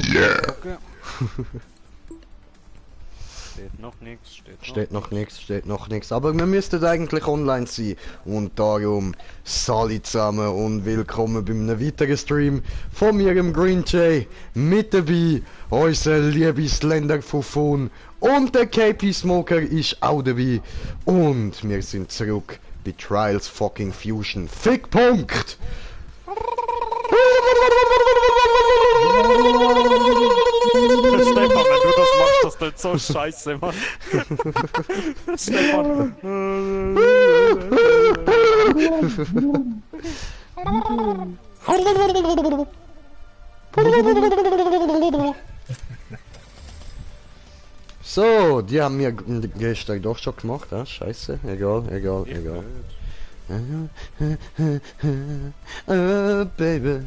Okay. Steht noch nichts, Steht noch nichts. Aber wir müssten eigentlich online sein. Und darum, Sali zusammen und willkommen bei einem weiteren Stream von mir, dem Green Jay. Mit dabei, unser liebe Slender Fufun. Und der KP Smoker ist auch dabei. Und wir sind zurück bei Trials fucking Fusion. Fickpunkt! Stefan, wenn du das machst, das klingt so scheiße, Mann. Stefan. So, die haben wir gestern doch schon gemacht, ah, scheiße, egal. Baby.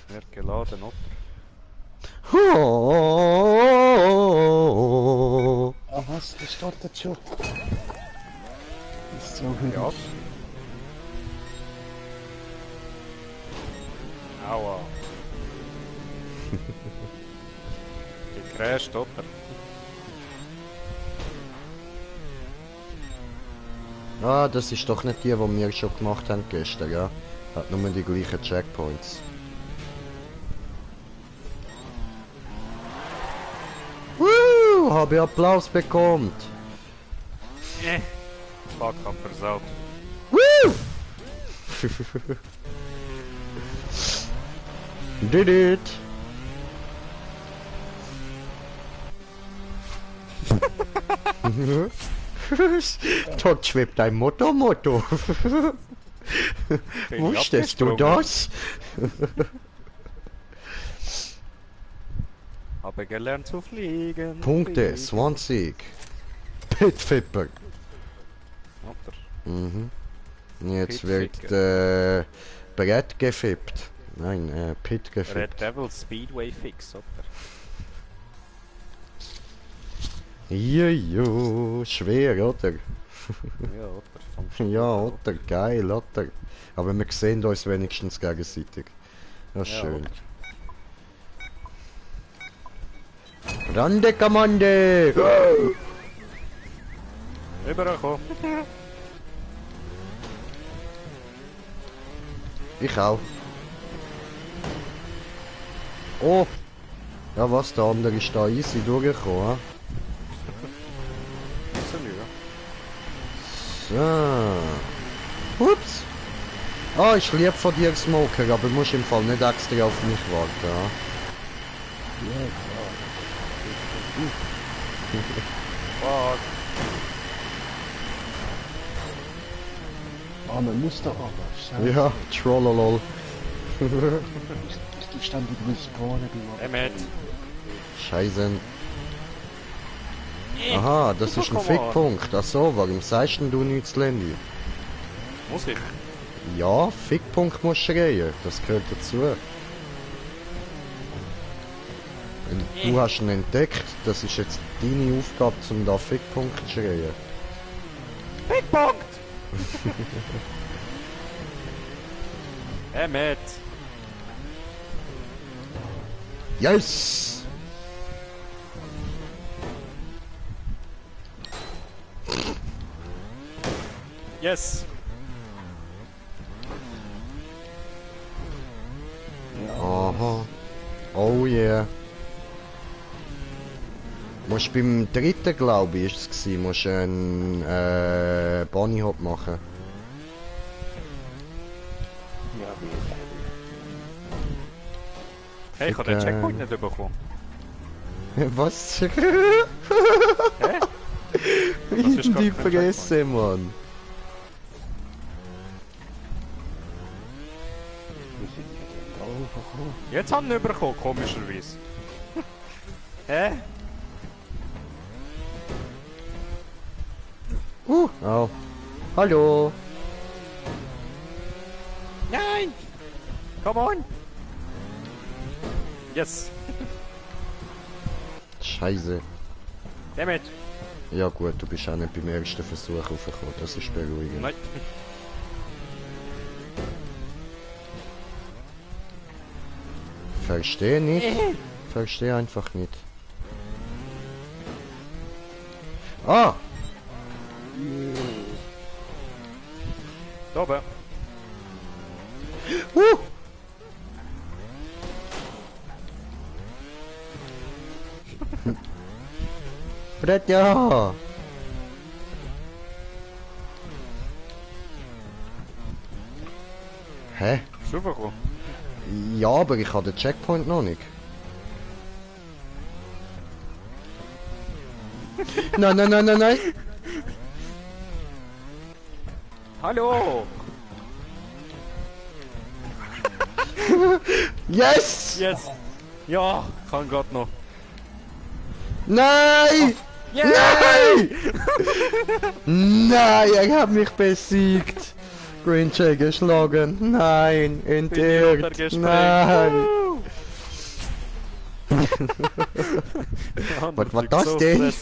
Wird geladen, ob. Ah was, das startet schon. Das ist so gut. Ja. Aua. Gecrasht, oder? Ah, das ist doch nicht die wir schon gemacht haben gestern, ja? Hat nur die gleichen Checkpoints. Woo! Habe ich Applaus bekommen. Fuck, hab versaut. Woo! Did it! Dort schwebt ein Motto. Wusstest du das? Habe gelernt zu fliegen. Punkte 20. Pitfipper. Oder? Mhm. Jetzt Pitficker. wird Brett gefippt. Nein, Pit gefippt. Red Devil Speedway Fix, oder? Jojo, schwer, oder? Ja, oder? Ja, oder? Geil, oder? Aber wir sehen uns wenigstens gegenseitig. Das ist Ja, schön. oder? Grande Kommande! Überkommen. Ich auch. Oh! Ja was, der andere ist da easy durchgekommen. So. Ups! Ah, ich lieb von dir Smoker, aber du musst im Fall nicht extra auf mich warten. Ja? Ja, Fuck. klar. Ah, man muss da aber. Scheiße. Ja, trollolol. Du stand übrigens vorne, du. Emmet. Scheiße. Aha, das ist ein Fickpunkt. Ach so, warum sagst denn du nichts, Lendi? Muss ich? Ja, Fickpunkt musst du schreien. Das gehört dazu. Du hast ihn entdeckt, das ist jetzt deine Aufgabe, um da Fickpunkt zu schreien. Fickpunkt! Emmet. Yes! Yes. Aha. Oh yeah. Musst beim dritten, glaube ich, ist es gewesen, musst einen Bunny Hop machen. Ja, Hey, ich habe den Checkpoint nicht bekommen. Was? Hä? In ist die gar kein Fresse, Mann. Jetzt haben wir ihn bekommen, komischerweise. Hä? Oh. Hallo. Nein! Come on! Yes! Scheiße. Damit! Ja gut, du bist auch nicht beim ersten Versuch raufgekommen, das ist beruhigend. Nein! Verstehe nicht. Verstehe einfach nicht. Ah! Da oben. Brett, ja! Hä? Schon bekommen. Ja, aber ich habe den Checkpoint noch nicht. Nein, nein, nein, nein, nein! Hallo! Yes! Jetzt! Ja, kann grad noch. Nein! Nein! Nein, er hat mich besiegt! Green Jay geschlagen. Nein, entehrt. Nein! Was war das denn?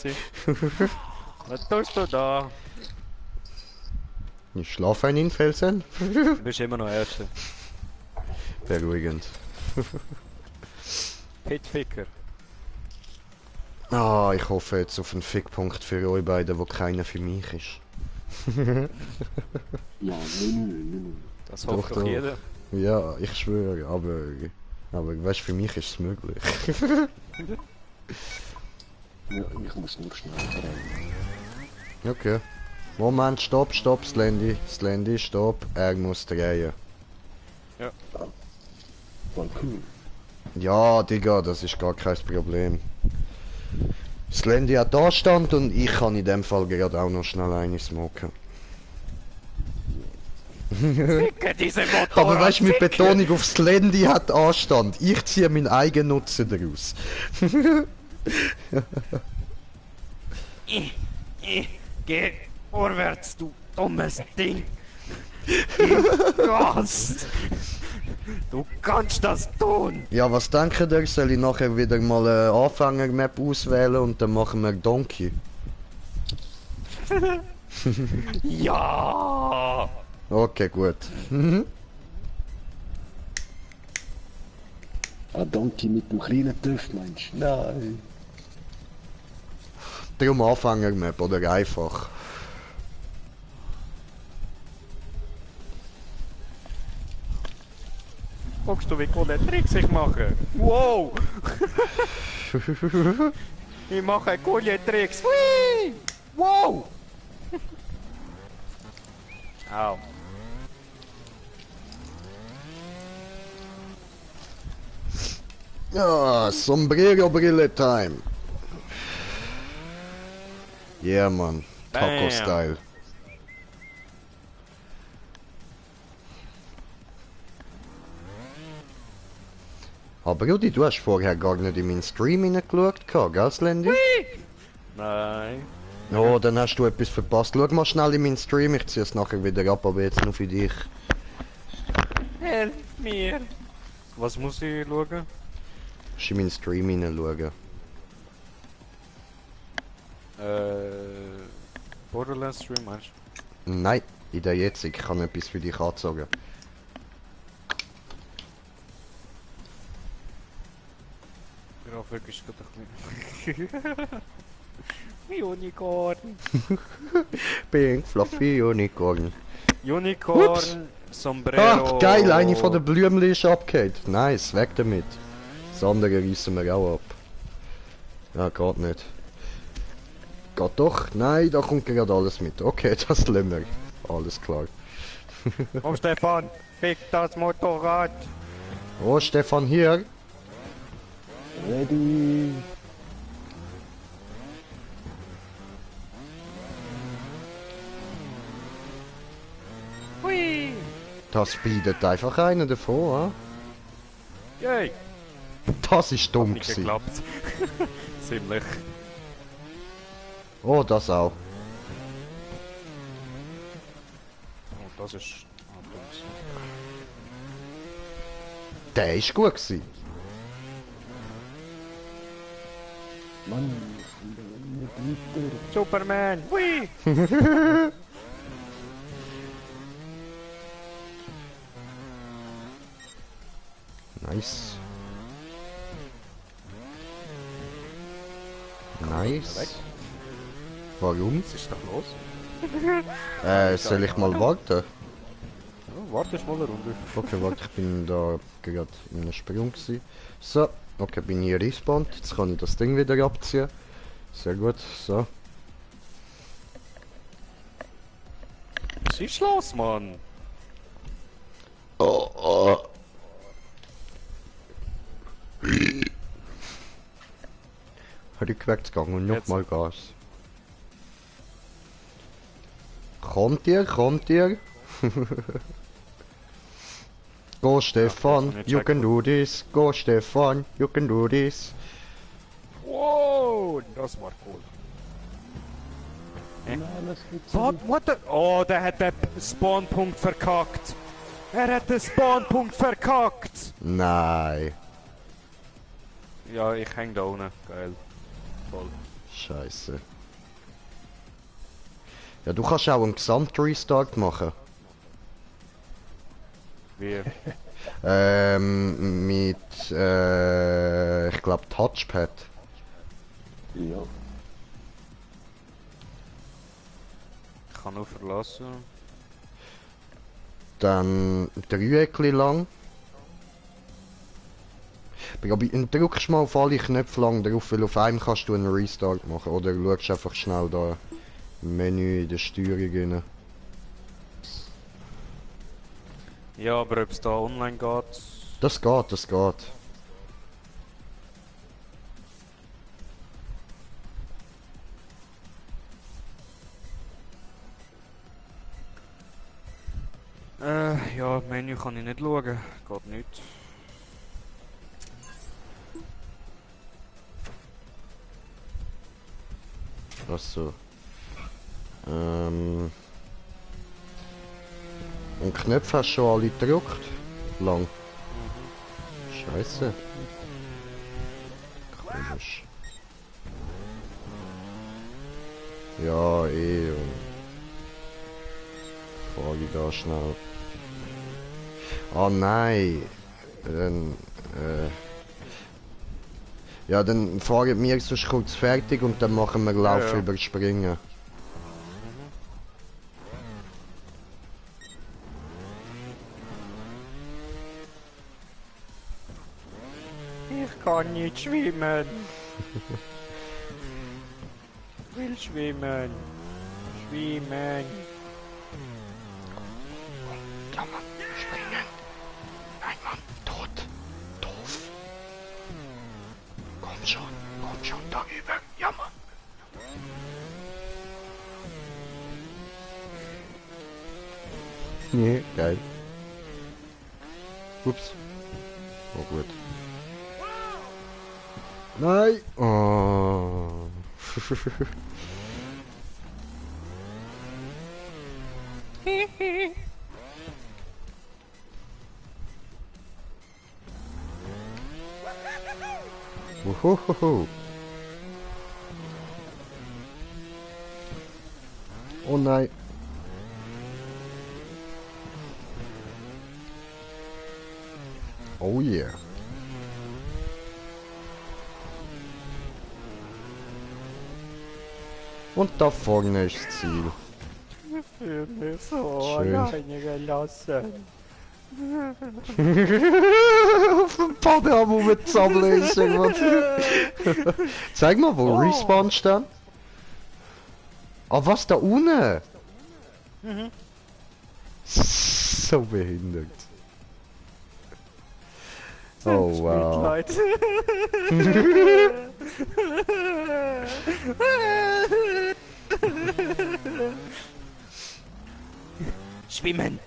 Was tust du da? Ich schlafe ein in Felsen. Du bist immer noch Erster. Beruhigend. Pitficker. Ah, ich hoffe jetzt auf einen Fickpunkt für euch beide, wo keiner für mich ist. Ja, nö. Das hofft Doch, doch doch. jeder. Ja, ich schwöre, aber weißt, für mich ist es möglich. Ja, ich muss nur schnell rein. Okay. Moment, stopp, Slendy, stopp. Er muss drehen. Voll cool. Ja, Digga, das ist gar kein Problem. Slendy hat Anstand und ich kann in dem Fall gerade auch noch schnell eine smoken. Ficke diese Motorrad! Aber weißt du, mit Betonung auf Slendy hat Anstand. Ich ziehe meinen eigenen Nutzen daraus. Geh vorwärts, du dummes Ding! Gib Gas! Du kannst das tun! Ja, was denken ihr? Soll ich nachher wieder mal eine Anfänger-Map auswählen und dann machen wir Donkey? Ja! Okay, gut. Ah, Donkey mit dem kleinen TÜV, meinst du? Nein. Darum Anfänger-Map, oder einfach. Guckst du, wie coole Tricks ich mache? Wow! Ich mache coole Tricks! Hui! Wow! Au. Ja, Sombrero-Brille-Time. Yeah, man. Bam. Taco-Style. Aber Rudi, du hast vorher gar nicht in meinen Stream hineingeschaut, gell, Slendy? Nein. Oh, dann hast du etwas verpasst. Schau mal schnell in meinen Stream, ich ziehe es nachher wieder ab, aber jetzt nur für dich. Helf mir! Was muss ich schauen? Musst in meinen Stream hineinschauen. Borderlands Stream meinst du? Nein, in der jetzt, ich kann etwas für dich anzogen. Grafik ist gerade ein bisschen... Unicorn! Pink, Fluffy, Unicorn. Unicorn, Sombrero... Ach, geil, eine von den Blümchen ist abgehakt. Nice, weg damit. Das andere reissen wir auch ab. Ja, geht nicht. Geht doch? Nein, da kommt gerade alles mit. Okay, das lassen wir. Alles klar. Oh Stefan, fick das Motorrad! Oh, Stefan hier. Ready. Hui! Das bietet einfach einen davon, Yay! ha? Das ist dumm Nicht gewesen. geklappt. Ziemlich. Oh, das auch. Oh, das ist... Der ist gut gewesen. Mann, nicht weiter. Superman! Hui! Nice. Nice. Warum? Was ist da los? Soll ich mal warten? Ja, warte mal eine Runde. Okay, warte, ich bin da gerade in einem Sprung gewesen. So, okay, bin hier respawned. Jetzt kann ich das Ding wieder abziehen. Sehr gut, so. Was ist los, Mann? Oh, oh. Rückwärtsgang und Jetzt. nochmal Gas. Kommt ihr, kommt ihr? Go Stefan, jetzt you checken. can do this. Go Stefan, you can do this. Wow, das war cool. Nein, das geht What? What the? Oh, der hat den Spawnpunkt verkackt. Er hat den Spawnpunkt verkackt. Nein, Ja, ich häng da unten. Geil. Toll. scheiße. Ja, du kannst auch einen Gesamtrestart machen. Wie? Mit, ich glaube Touchpad. Ja. Ich kann nur verlassen. Dann Dreieckli lang. Aber drückst mal auf alle Knöpfe lang drauf, weil auf einem kannst du einen Restart machen. Oder schaust einfach schnell da im Menü in der Steuerung rein. Ja, aber ob es da online geht. Das geht, das geht. Ja, Menü kann ich nicht schauen. Geht nicht. Achso. Und Knöpfe hast du schon alle gedrückt? Lang. Scheiße. Komisch. Ja, eh. Fahr ich da schnell. Ah nein. Dann, ja, dann fahren wir sonst kurz fertig und dann machen wir Lauf ja. überspringen. Ich kann nicht schwimmen. Ich will schwimmen. Schwimmen. Ja Mann, springen. Nein Mann, tot. Doof. Komm schon darüber. Ja Mann. Nee, geil. Ups. Oh gut. Nein. Oh. Uhuhuhu. Oh nein. Oh yeah. Und da vorne ist das Ziel. Ich fühle mich so Schön. alleine gelassen. Auf dem Pader am rumzappeln ist irgendwas. Zeig mal, wo Respawn stand. Ah, was da unten? So behindert. Oh wow. Mitleid. Schwimmen.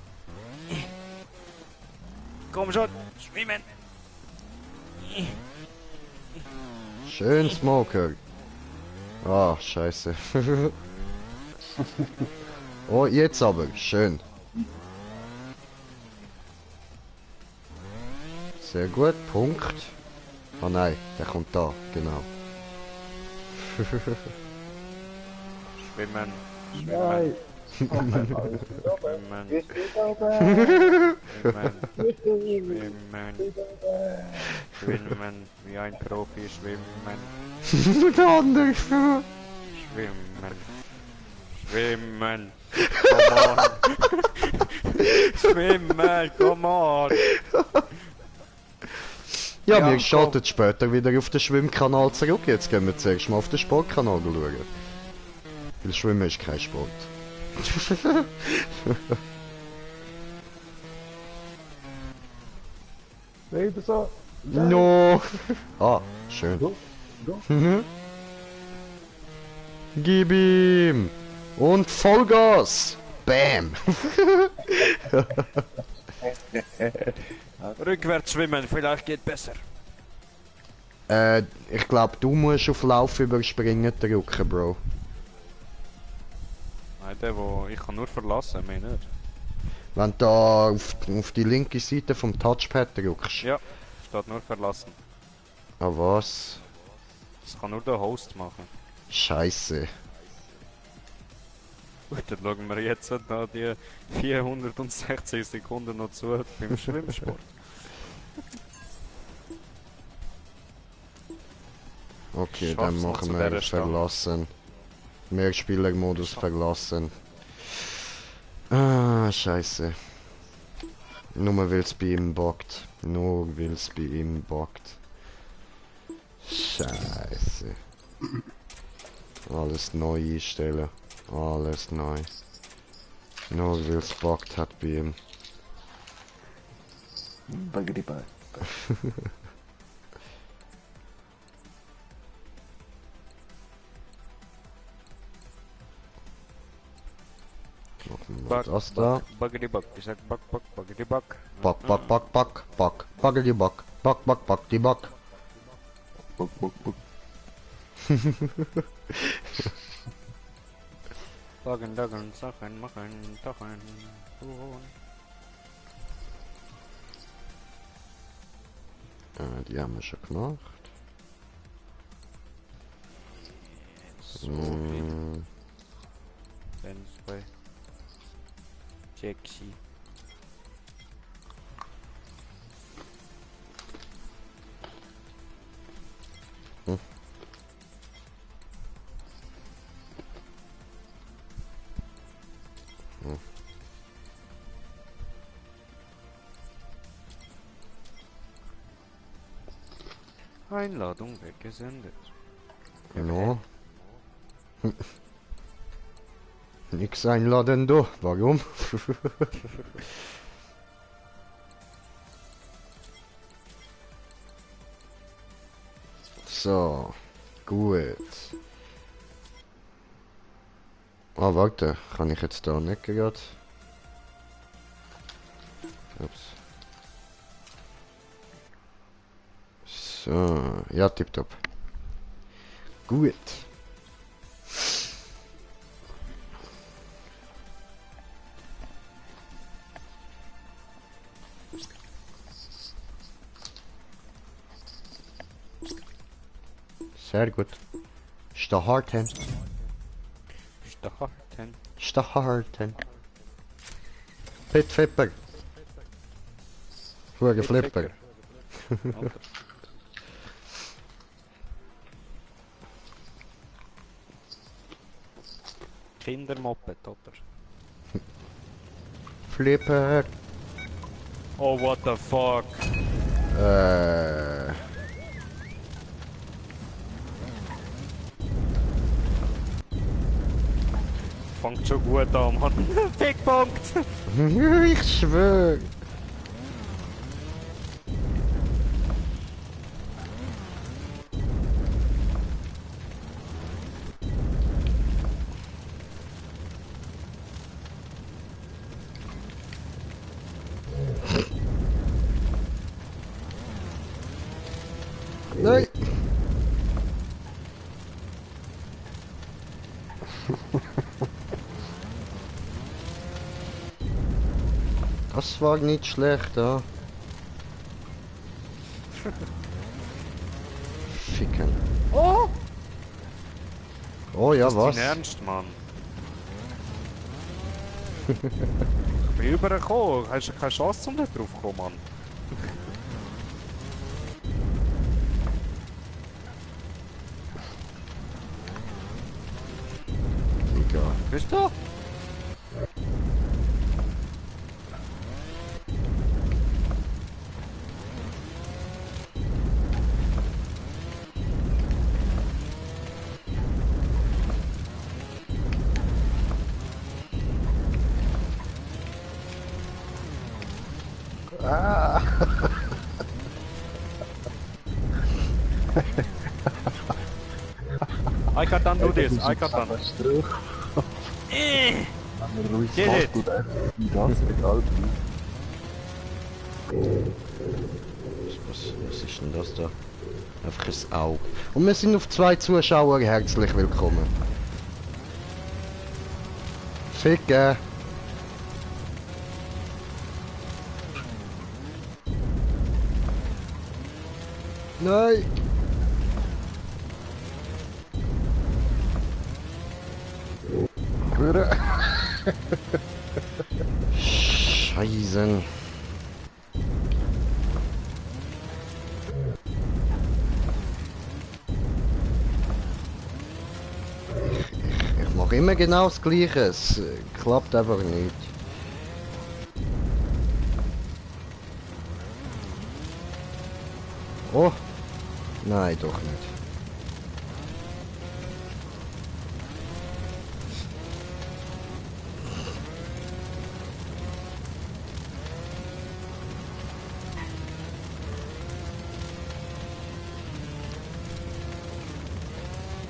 Komm schon, schwimmen. Schön Smoker. Ah, scheiße. Oh, jetzt aber. Schön. Sehr gut. Punkt. Ah nein, der kommt da. Genau. Schwimmen. Nein. Schwimmen. Schwimmen. Wie ein Profi schwimmen. Der andere. Schwimmen. Schwimmen. Come on. Schwimmen, come on. Ja, Ja, wir schalten später wieder auf den Schwimmkanal zurück. Jetzt gehen wir zuerst mal auf den Sportkanal schauen. Weil Schwimmen ist kein Sport. Nee, das so. No! Ah, schön. Go, go. Gib ihm! Und Vollgas! Bam! Rückwärts schwimmen, vielleicht geht besser. Ich glaube, du musst auf Lauf überspringen drücken, Bro. Nein, der, wo ich kann nur verlassen, mehr nicht. Wenn du da auf die linke Seite vom Touchpad drückst. Ja, steht nur verlassen. Ah, was? Das kann nur der Host machen. Scheiße. Gut, dann schauen wir jetzt noch die 460 Sekunden noch zu beim Schwimmsport. Okay, Schaff's dann noch machen zu wir dieser Stange. verlassen. Mehrspielermodus verlassen. Ah, scheiße. Nur weil's bei ihm bockt. Nur weil's bei ihm bockt. Scheiße. Alles neu einstellen. Alles neu. Nur weil's bockt hat bei ihm. Baggy bag. Machen wir das da. Buggedy Bug, ich sag Bug, Bug, Buggedy Bug. Back, back, back, back, back, baggedy back, back, back, back, die back. Bug, bug, bug. Buggen, Duggen, Sachen, machen, Tachen, tun. Die haben wir schon gemacht. So viel. Dann zwei. Jackie. Einladung weggesendet. No. Nix einladen du. Warum? So. Gut. Ah, warte. Kann ich jetzt da nicht gerade? Ups. So. Ja, tipptopp. Gut. Sehr gut. Starten. Starten. Starten. Pit Flipper. Vorige Flipper. Kindermoped, oder? Flipper. Oh, what the fuck? Fängt schon gut an, Mann. Fickpunkt! Ich schwör. Nein. Das war nicht schlecht, ja. Ficken. Oh! Oh ja, Ist was? dein Ernst, Mann? Ich bin übergekommen. Hast du keine Chance, um da drauf zu kommen, Mann? Egal. Bist du? Ah! I can done do this. I can done. Katastrophe. Aber Luis Get macht it. gut einfach die das egal. Was ist denn das da? Einfach ein Auge. Und wir sind auf 2 Zuschauer herzlich willkommen. Ficken! Nein! Hören. Scheiße! Ich mache immer genau das Gleiche, es klappt einfach nicht. Oh! Nein, doch nicht.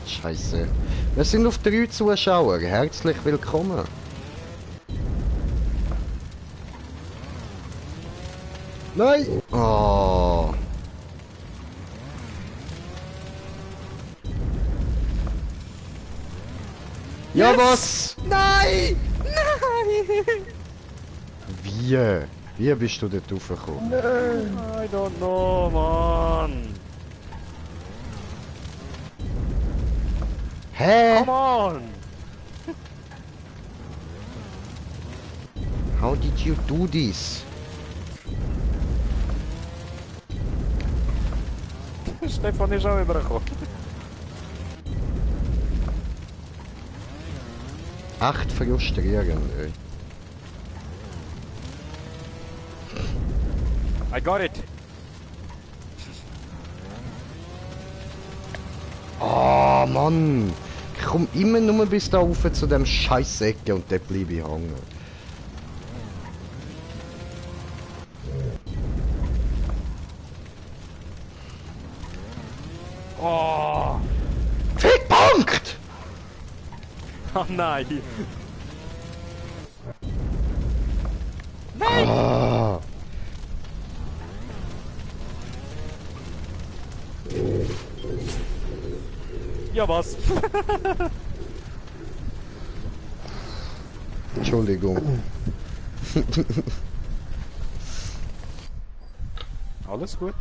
Scheiße. Wir sind auf 3 Zuschauer. Herzlich willkommen. Nein! Oh. Ja, was? Nein! Nein! Wie? Wie bist du dort raufgekommen? I don't know, man. Hä? Come on! How did you do this? Stefan ist auch übergekommen. Echt frustrierend, ey. I got it! Ah, Mann! Ich komm immer nur bis da rauf zu dem scheiß Ecke und dort bleibe ich hängen. Oh! Fickpunkt! Oh nein! Ah. Ja was? Entschuldigung. Alles gut.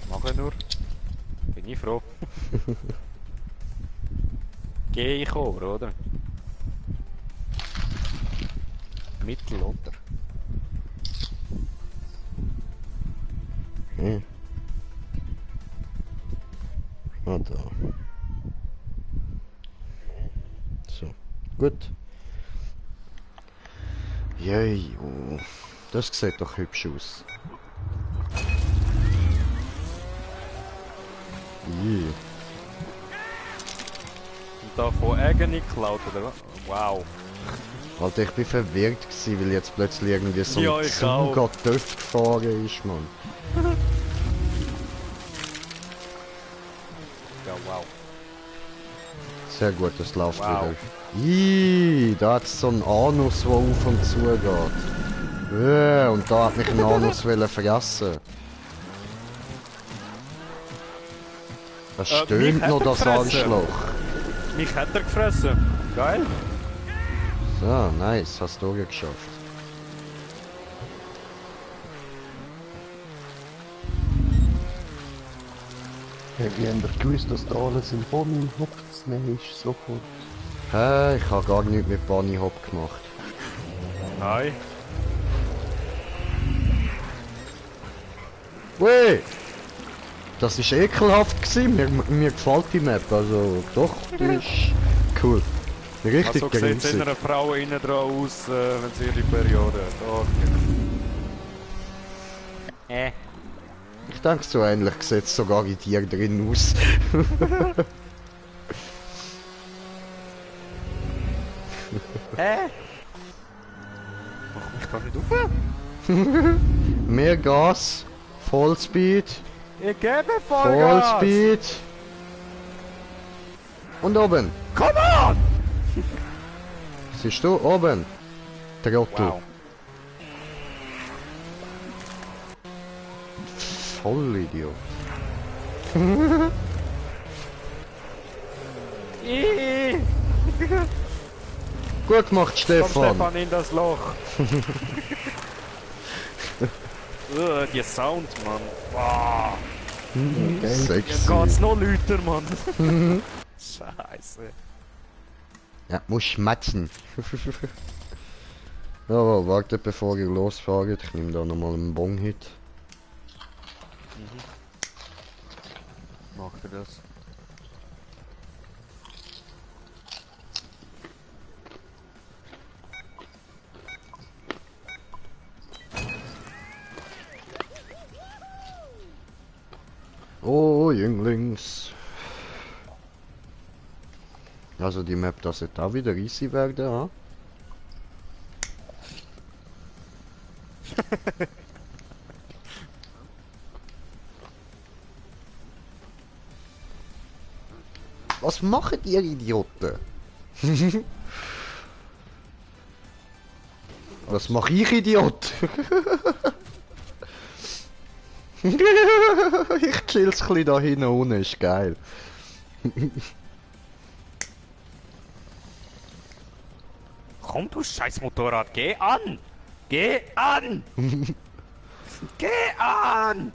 Mache nur. Bin ich froh. Geh ich over, oder? Mittel, oder? Hm. Ah, da. So, gut. Jei, oh. Das sieht doch hübsch aus. Yeah. Und da von Agony geklaut, oder was? Wow. Alter, ich bin verwirrt gewesen, weil jetzt plötzlich irgendwie so Ja, ein ich Zug auch. an die Töpfe gefahren ist, Mann. Ja, wow. Sehr gut, das läuft Wow. wieder. Ih, da hat es so einen Anus, der auf und zu geht. Und da hat mich ein Anus fressen. Das mich stöhnt hat noch, er das gefressen. Arschloch. Mich hat er gefressen. Geil. So, nice, hast du geschafft. Ja, wie habt ihr gewusst, dass da alles in Bonn im Kopf zu nehmen ist, sofort? Hä, ich habe gar nichts mit Bunny Hop gemacht. Hi. Weh! Das ist ekelhaft gewesen. Mir gefällt die Map, also doch, die ist cool. Richtig Also sieht grinzig. einer Frau innen dran aus, wenn sie ihre Periode hat. Okay. Ich denke, so ähnlich sieht es sogar in dir drin aus. Hä? Mach mich da nicht auf? Mehr Gas, Vollspeed, Ich gebe Vollgas! Vollspeed. Und oben. Come on! Siehst du, oben. Trottel. Wow. Vollidiot. Gut gemacht, Komm Stefan. Stefan in das Loch. Die Sound, Mann. Wow. Jetzt geht's Sexy. noch lauter, Mann. Scheiße. Ja, muss schmatzen. Ja, warte, bevor ihr losfahrt. Ich nehme da nochmal einen Bong-Hit. Macht ihr das? Oh, Jünglings. Also die Map, das wird auch wieder easy werden, ha? Was machen ihr Idioten? Was mache ich, Idiot? Ich chill's ein bisschen da hinten unten, ist geil. Komm, du scheiß Motorrad, geh an! Geh an! Geh an!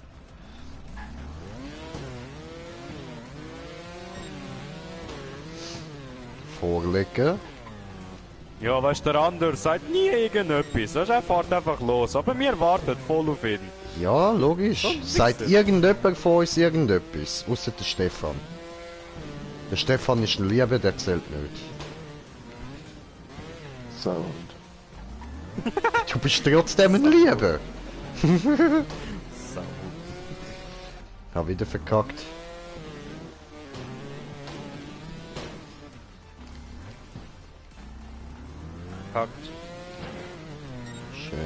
Vorlegen. Ja, weißt du, der andere sagt nie irgendetwas. Weißt, er fährt einfach los, aber wir warten voll auf ihn. Ja, logisch. Sonst Sagt nichts. irgendjemand von uns irgendetwas? Außer der Stefan. Der Stefan ist ein Liebe, der zählt nicht. Sound. Du bist trotzdem ein Liebe. So. Hab wieder verkackt. Packt. Schön.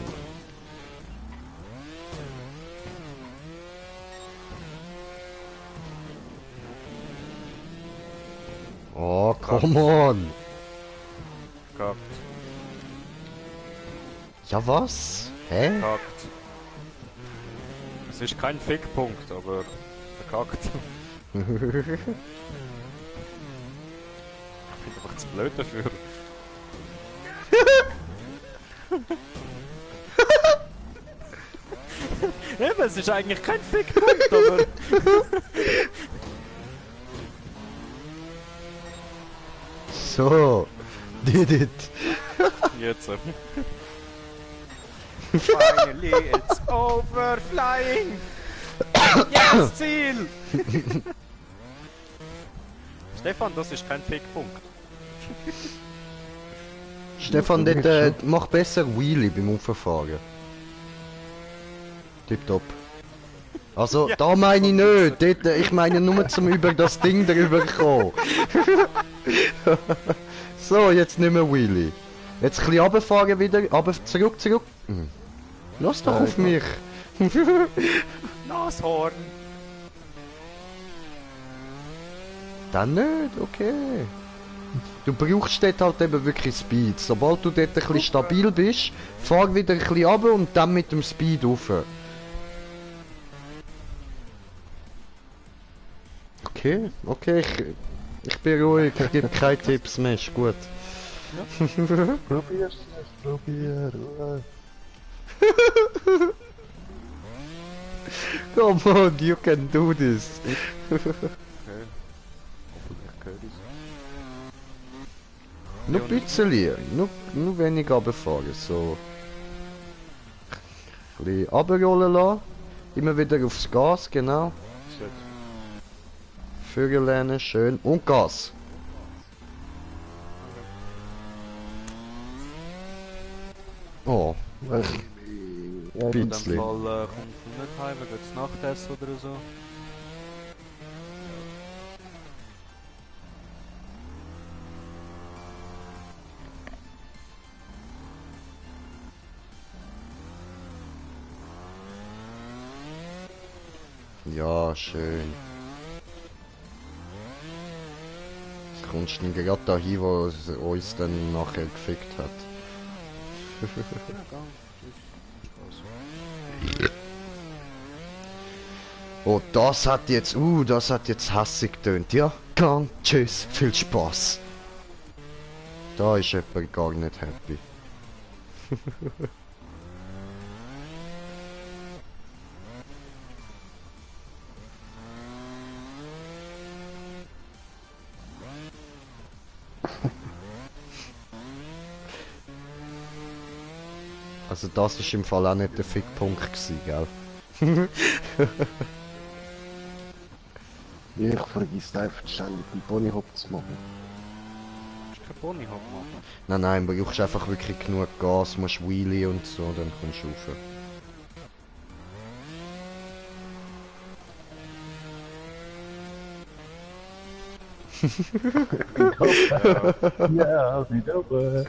Oh, come on. Kackt. Ja, was? Hä? Kackt. Es ist kein Fickpunkt, aber verkackt. Ich bin einfach zu blöd dafür. Eben, es ist eigentlich kein Fickpunkt, aber... So. Did it. Jetzt. Finally, it's over flying! Yes, Ziel! Stefan, das ist kein Fickpunkt. Stefan, dort, mach besser Wheelie beim Auffahren. Tipptopp. Also, Ja, da meine ich nicht. Dort, ich meine nur zum über das Ding drüber kommen. So, jetzt nicht mehr Wheelie. Jetzt ein bisschen runterfahren wieder, aber zurück. Hm. Lass doch auf mich. Nashorn! Dann nicht, okay. Du brauchst dort halt eben wirklich Speed. Sobald du dort ein bisschen stabil bist, fahr wieder ein bisschen runter und dann mit dem Speed rauf. Okay, ich bin ruhig, ich gebe keine Tipps mehr, ist gut. Probier's nicht, probier. Come on, you can do this. Okay. Hoffentlich höre ich's. Nur ein bisschen, nur wenig runterfahren, so. Ein bisschen runterrollen lassen. Immer wieder aufs Gas, genau. Shit. Vögel lernen, schön. Und Gas. Oh, Ja, In dem Fall bisschen. kommt er nicht heim, er geht zu Nachtessen oder so. Ja, schön. Jetzt kommst du gerade dahin, wo es uns dann nachher gefickt hat. Oh, das hat jetzt hassig getönt. Ja, gang, tschüss, viel Spaß. Da ist jemand gar nicht happy. Also das ist im Fall auch nicht der Fickpunkt gewesen, gell? ich vergiss einfach ständig den Ponyhop zu machen. Du musst keinen Ponyhop machen. Nein, du brauchst einfach wirklich genug Gas, musst Wheelie und so, dann kommst du rauf. Ja, wieder.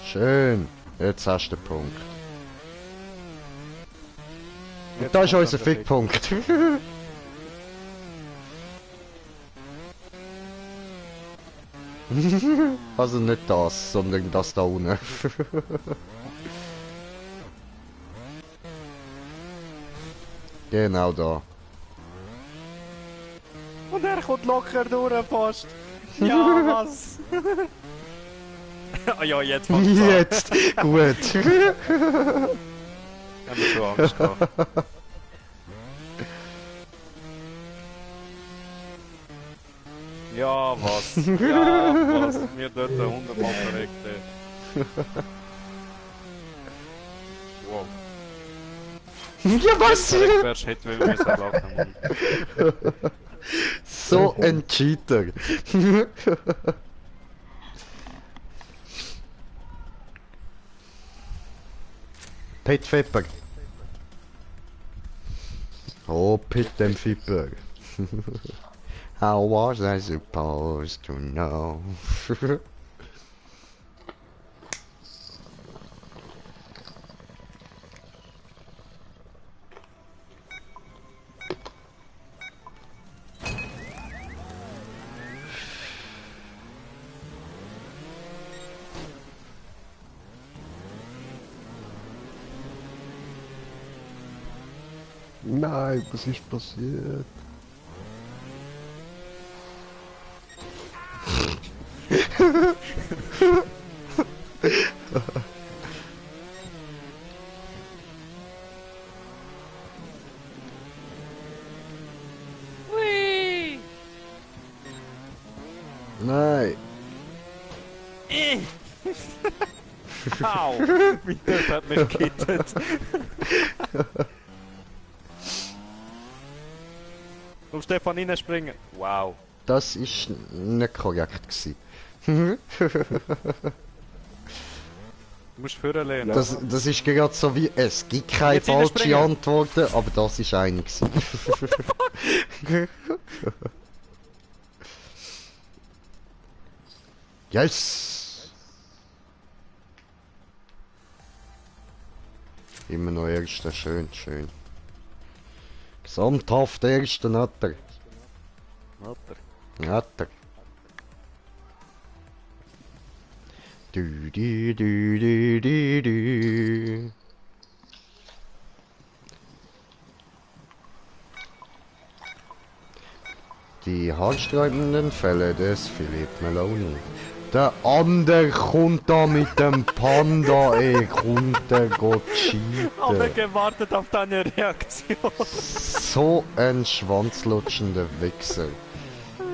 Schön, jetzt hast du den Punkt. Und Jetzt da ist kommt unser dann der Fickpunkt. Also nicht das, sondern das da unten. Genau da. Und er kommt locker durch fast. Ja, was? Ah ja, jetzt fängt es an. Jetzt, gut. Haben wir schon Angst gehabt. Ja, was? Ja, was? Mir dort 100 Mal verreckt, ey. Wow. Ja, was? Verreckt wärst, hätten wir müssen lachen, Mann. So ein Cheater. Pit Fipper. Oh, Pit dem Fipper. How was I supposed to know? Nein, was ist passiert? Hui! Nein. Au! Mein Dörf hat mich gekittet. Komm, Stefan, reinspringen. Wow. Das ist nicht korrekt gewesen. Du musst vorne lehnen. Das ist gerade so wie, es gibt keine Jetzt falsche reinspringen. Antworten, aber das ist eine gewesen. Yes! Immer noch Erster, schön, schön. Gesamthaft Erster hat er. Alter. Hat er. Du. Die haarsträubenden Fälle des Philipp Meloni. Der andere kommt da mit dem Panda, ey. Kommt der Gott Aber cheaten. gewartet auf deine Reaktion. So ein schwanzlutschender Wichser.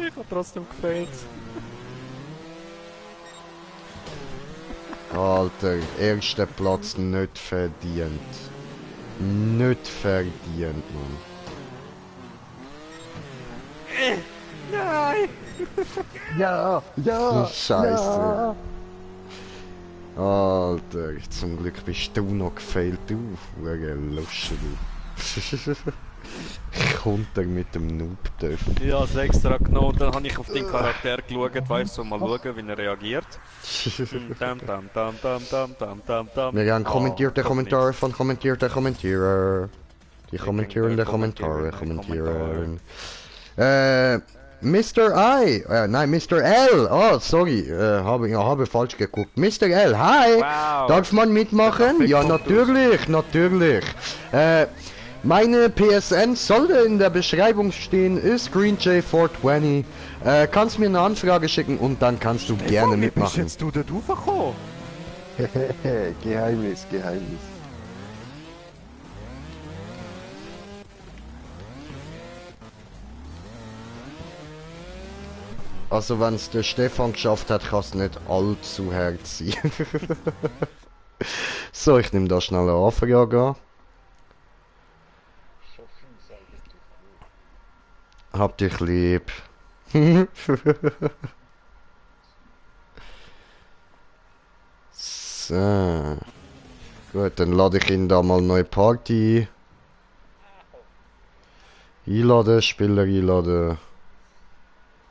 Ich hab trotzdem gefällt. Alter, erster Platz nicht verdient. Nicht verdient, Mann. Nein! Ja, ja. Scheiße. Alter, zum Glück bist du noch gefailt, du hure Lusche, du. Kommt er mit dem Noob-Töff. Ich hab's extra genommen, dann habe ich auf den Charakter geschaut, weißt du, mal schauen, wie er reagiert. Tam, tam, tam, tam, tam, tam, tam, tam. Wir haben kommentierte Oh, Kommentare von kommentierten Kommentierer. Die kommentierende Kommentare kommentieren. kommentieren. Mr. I, nein, Mr. L. Oh, sorry, habe falsch geguckt. Mr. L, hi! Wow. Darf man mitmachen? Das Ja, sieht gut natürlich, natürlich. Meine PSN sollte in der Beschreibung stehen, ist GreenJ420. Kannst mir eine Anfrage schicken und dann kannst du gerne Wie bist mitmachen. jetzt du dort raufgekommen? Geheimnis, Geheimnis. Also wenn es der Stefan geschafft hat, kann es nicht allzu hart sein. So, ich nehme da schnell eine Anfrage an. Hab dich lieb. So. Gut, dann lade ich ihn da mal neue Party einladen, Spieler einladen.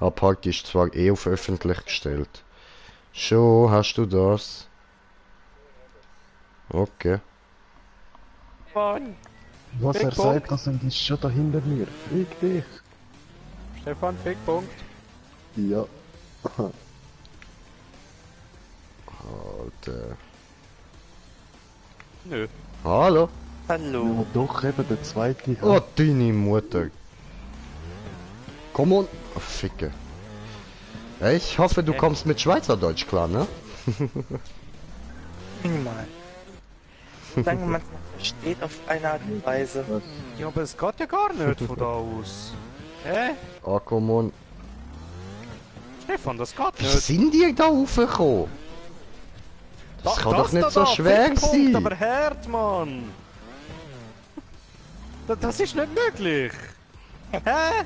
Ah, Party ist zwar eh auf öffentlich gestellt. Schon, hast du das? Okay. Stefan! Was er Fickpunkt. sagt, das ist schon da hinter mir. Fick dich. Stefan, Fickpunkt. Ja. Alter. Nö. Hallo? Ja, doch, eben der zweite. Oh, deine Mutter. Komm on. Oh, Ficke. Ich hoffe, du kommst mit Schweizerdeutsch klar, ne? Minimal. Solange man es noch versteht auf eine Art und Weise. Ja, aber es geht ja gar nicht von da aus. Hä? Ah, komm on. Stefan, das geht Wie nicht. sind die da raufgekommen? Das kann doch nicht so da, schwer Fickpunkt, sein. aber hart, Mann! Das ist nicht möglich! Hä?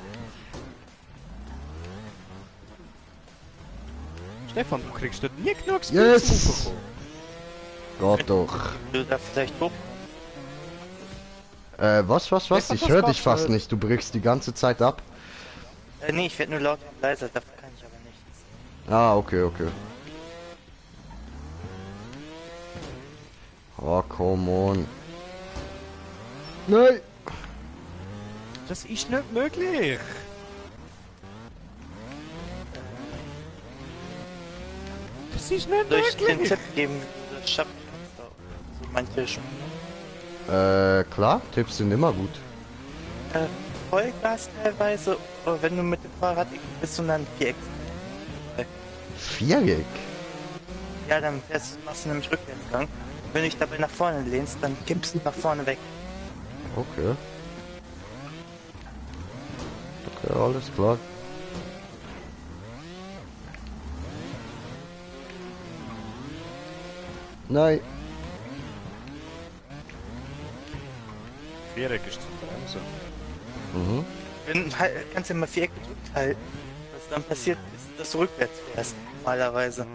Stefan, du kriegst dort nie genug Speed Yes! zum Raufkommen. Geht doch. Du da vielleicht hoch. Was? Stefan, Ich das höre geht dich fast nicht. nicht. Du brichst die ganze Zeit ab. Nee, ich werde nur lauter und leiser, dafür kann ich aber nichts. Ah, okay. Oh, come on. Nein! Das ist nicht möglich! Das ist nicht Soll ich dir einen möglich! Tipp geben, wie du das schaffen kannst? So manche schon. Klar, Tipps sind immer gut. Vollgas teilweise, oder wenn du mit dem Fahrrad bist und dann Viereck. Viereck? Ja, dann machst du nämlich Rückwärtsgang. Wenn du dich dabei nach vorne lehnst, dann kippst du nach vorne weg. Okay. Okay, alles klar. Nein. Viereck ist zu bremsen. Mhm. Wenn halt, kannst du ja mal Viereck gedrückt halten. Was dann passiert ist, dass du rückwärts fährst, normalerweise.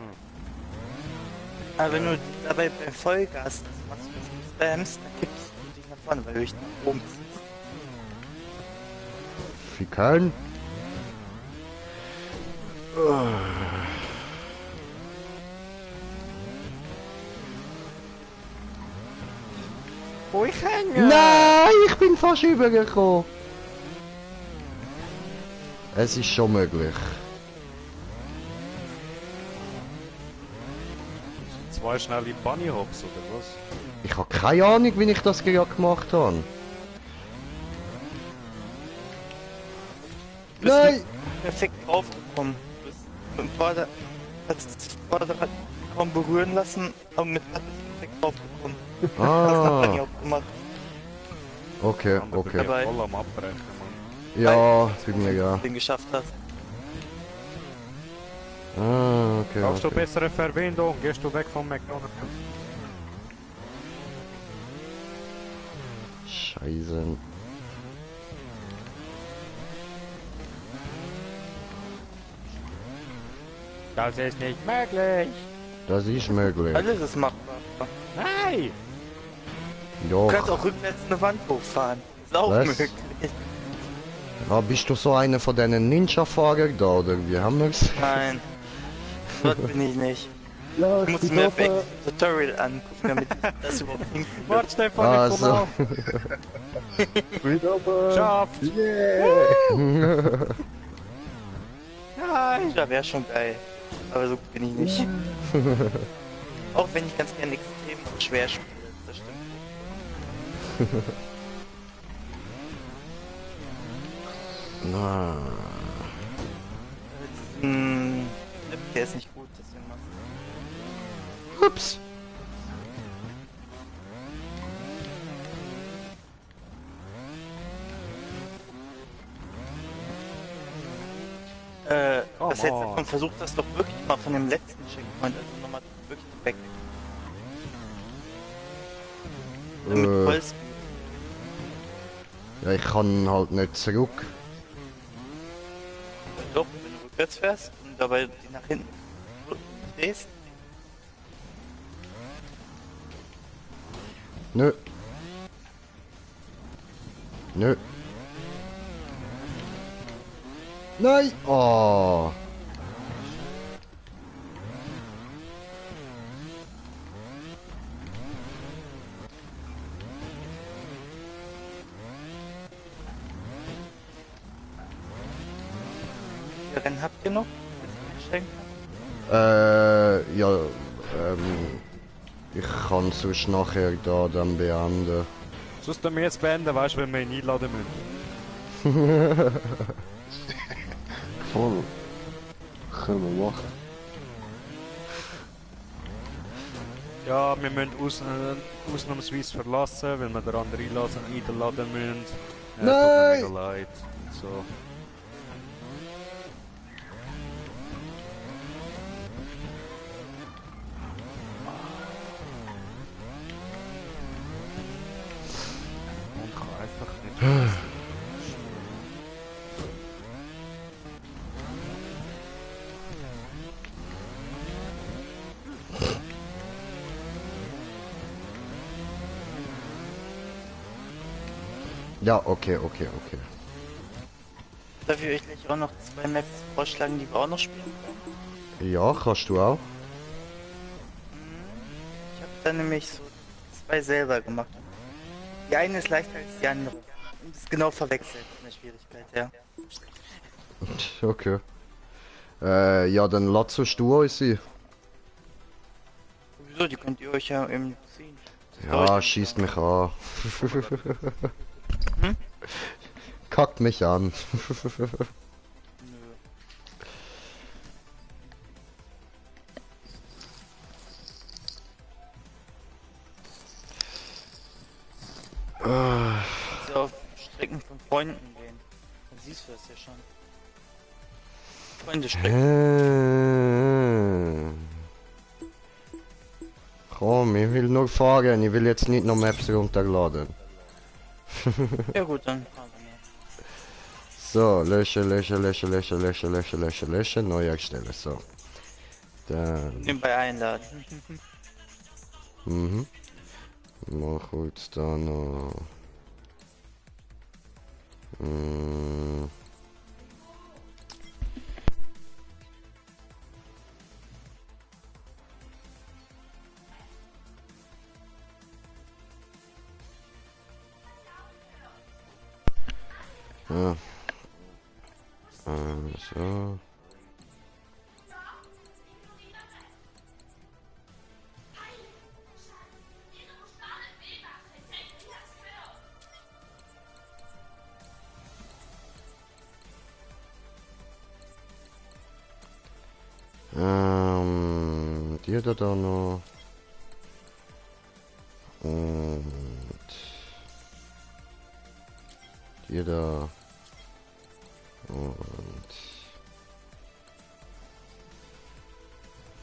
Aber wenn du dabei beim Vollgas das machst, du spammst, dann kippst du dich nach vorne, weil du dich nach oben ziehst. Fikan. Wo ich hänge! Nein, ich bin fast übergekommen. Es ist schon möglich. Zwei schnelle Bunny Hops oder was? Ich habe keine Ahnung, wie ich das gerade gemacht habe. Du bist Nein! nicht perfekt draufgekommen. Du bist mit dem Vorder... hat das Vorderrad kaum berühren lassen, aber mit Rad ist direkt draufgekommen. Das hat Ah, Dani auch gemacht. okay, Andere okay. bin Dabei. voll am Abbrechen, Mann. Ja, bei mir ja. Den geschafft hast. Ah, okay, Brauchst du okay. bessere Verbindung? Gehst du weg vom McDonald's? Scheiße. Das ist nicht möglich! Das ist möglich. Alles ist machbar. Nein! Du kannst Doch. auch rückwärts eine Wand hochfahren. Ist auch Was? möglich. Ja, bist du so einer von deinen Ninja-Fahrern da, oder wie haben wir's? Nein. Dort bin ich nicht. Ja, Ich muss ich mir hoffe, ein Tutorial angucken, damit ich das überhaupt hinkriege. Warte, Stefan, Ah, ich komm so. auf! Friedhofer. Schafft! Yeah. Nein! Ja, wäre schon geil. Aber so bin ich nicht. Auch wenn ich ganz gerne extrem und schwer spiele, das stimmt. Na. Der ist nicht gut, deswegen machst Ups. Come das jetzt on. davon versucht das doch wirklich mal von dem letzten Checkpoint, also nochmal wirklich weg. Mit Äh. Holz. Ja, ich kann halt nicht zurück. Doch, wenn du rückwärts fährst und dabei die nach hinten drehst. Nö. Nö. Nein! Oh. Wie viele Rennen habt ihr noch? Einsteigen kann? Ja, ich kann sonst nachher da dann beenden. Sonst wir jetzt beenden, weißt du, wenn wir ihn einladen müssen. Voll. Können wir machen. Ja, wir müssen ausnahmsweise verlassen, weil wir den anderen einladen müssen. Tut mir Nein! mega leid. So. Man kann einfach nicht. Ja, okay, okay, okay. Darf ich euch gleich auch noch 2 Maps vorschlagen, die wir auch noch spielen können? Ja, kannst du auch. Ich habe dann nämlich so 2 selber gemacht. Die eine ist leichter als die andere. Und ist genau verwechselt in der Schwierigkeit, ja. Okay. Ja, dann lass du uns sein. Sowieso, die könnt ihr euch ja eben ziehen. Das Ja, dauert schießt mich an. Hm? Kackt mich an. Nö. Kannst ja auf Strecken von Freunden gehen. Dann siehst du das ja schon. Freunde strecken. Komm, ich will nur fahren, ich will jetzt nicht noch Maps runterladen. Ja gut, dann fahren wir mal. So, löschen, löschen, löschen, löschen, löschen, löschen, löschen, löschen, neu erstellen, so. Dann, Nebenbei einladen. Mach kurz da noch. Mm. Ja. So. Die da noch. Und die da. Und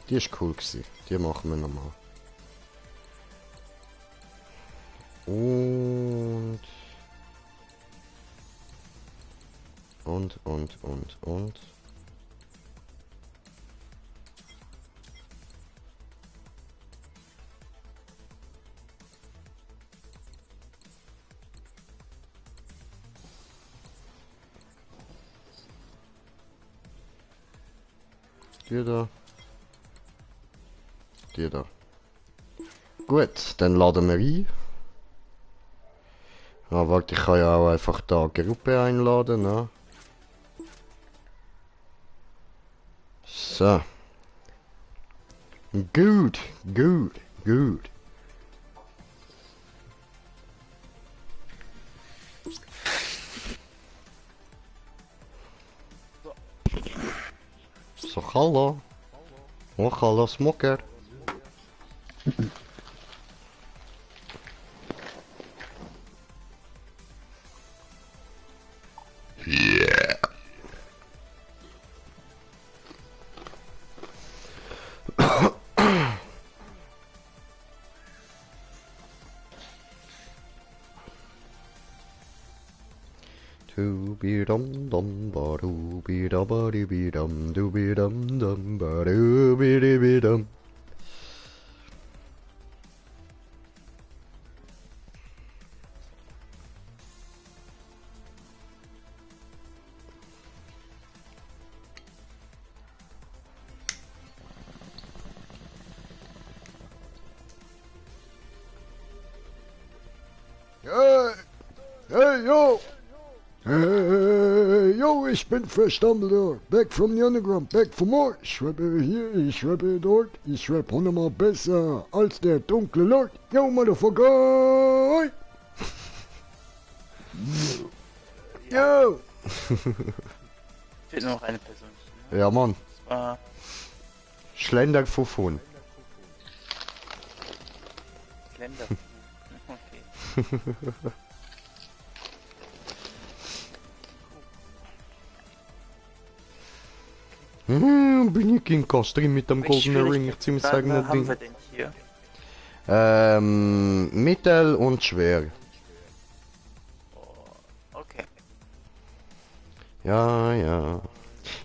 die ist cool gewesen. Die machen wir nochmal. Und die da. Die da. Gut, dann laden wir ein. Ah, warte, ich kann ja auch einfach da eine Gruppe einladen, ne? So. Gut, gut, gut. So, hallo. Oh, hallo, Smoker. Dum dum ba doo be da ba dee be dum doo be dum ba doo be dee be dum. Hey, hey, yo! Hey, yo, ich bin Fresh Dumbledore, back from the underground, back for more. Ich schreibe hier, ich schreibe dort, ich schreibe 100-mal besser als der dunkle Lord. Yo, Motherfucker! Yo! Fehlt nur noch eine Person. Ja, Mann. Das war Schlender Fuffun. Slender. Okay. Bin ich in Kostüm mit dem Wie goldenen schwierig Ring, ich ziemlich Frage sagen, das haben Ding. wir denn hier? Mittel und schwer. Okay. Ja, ja.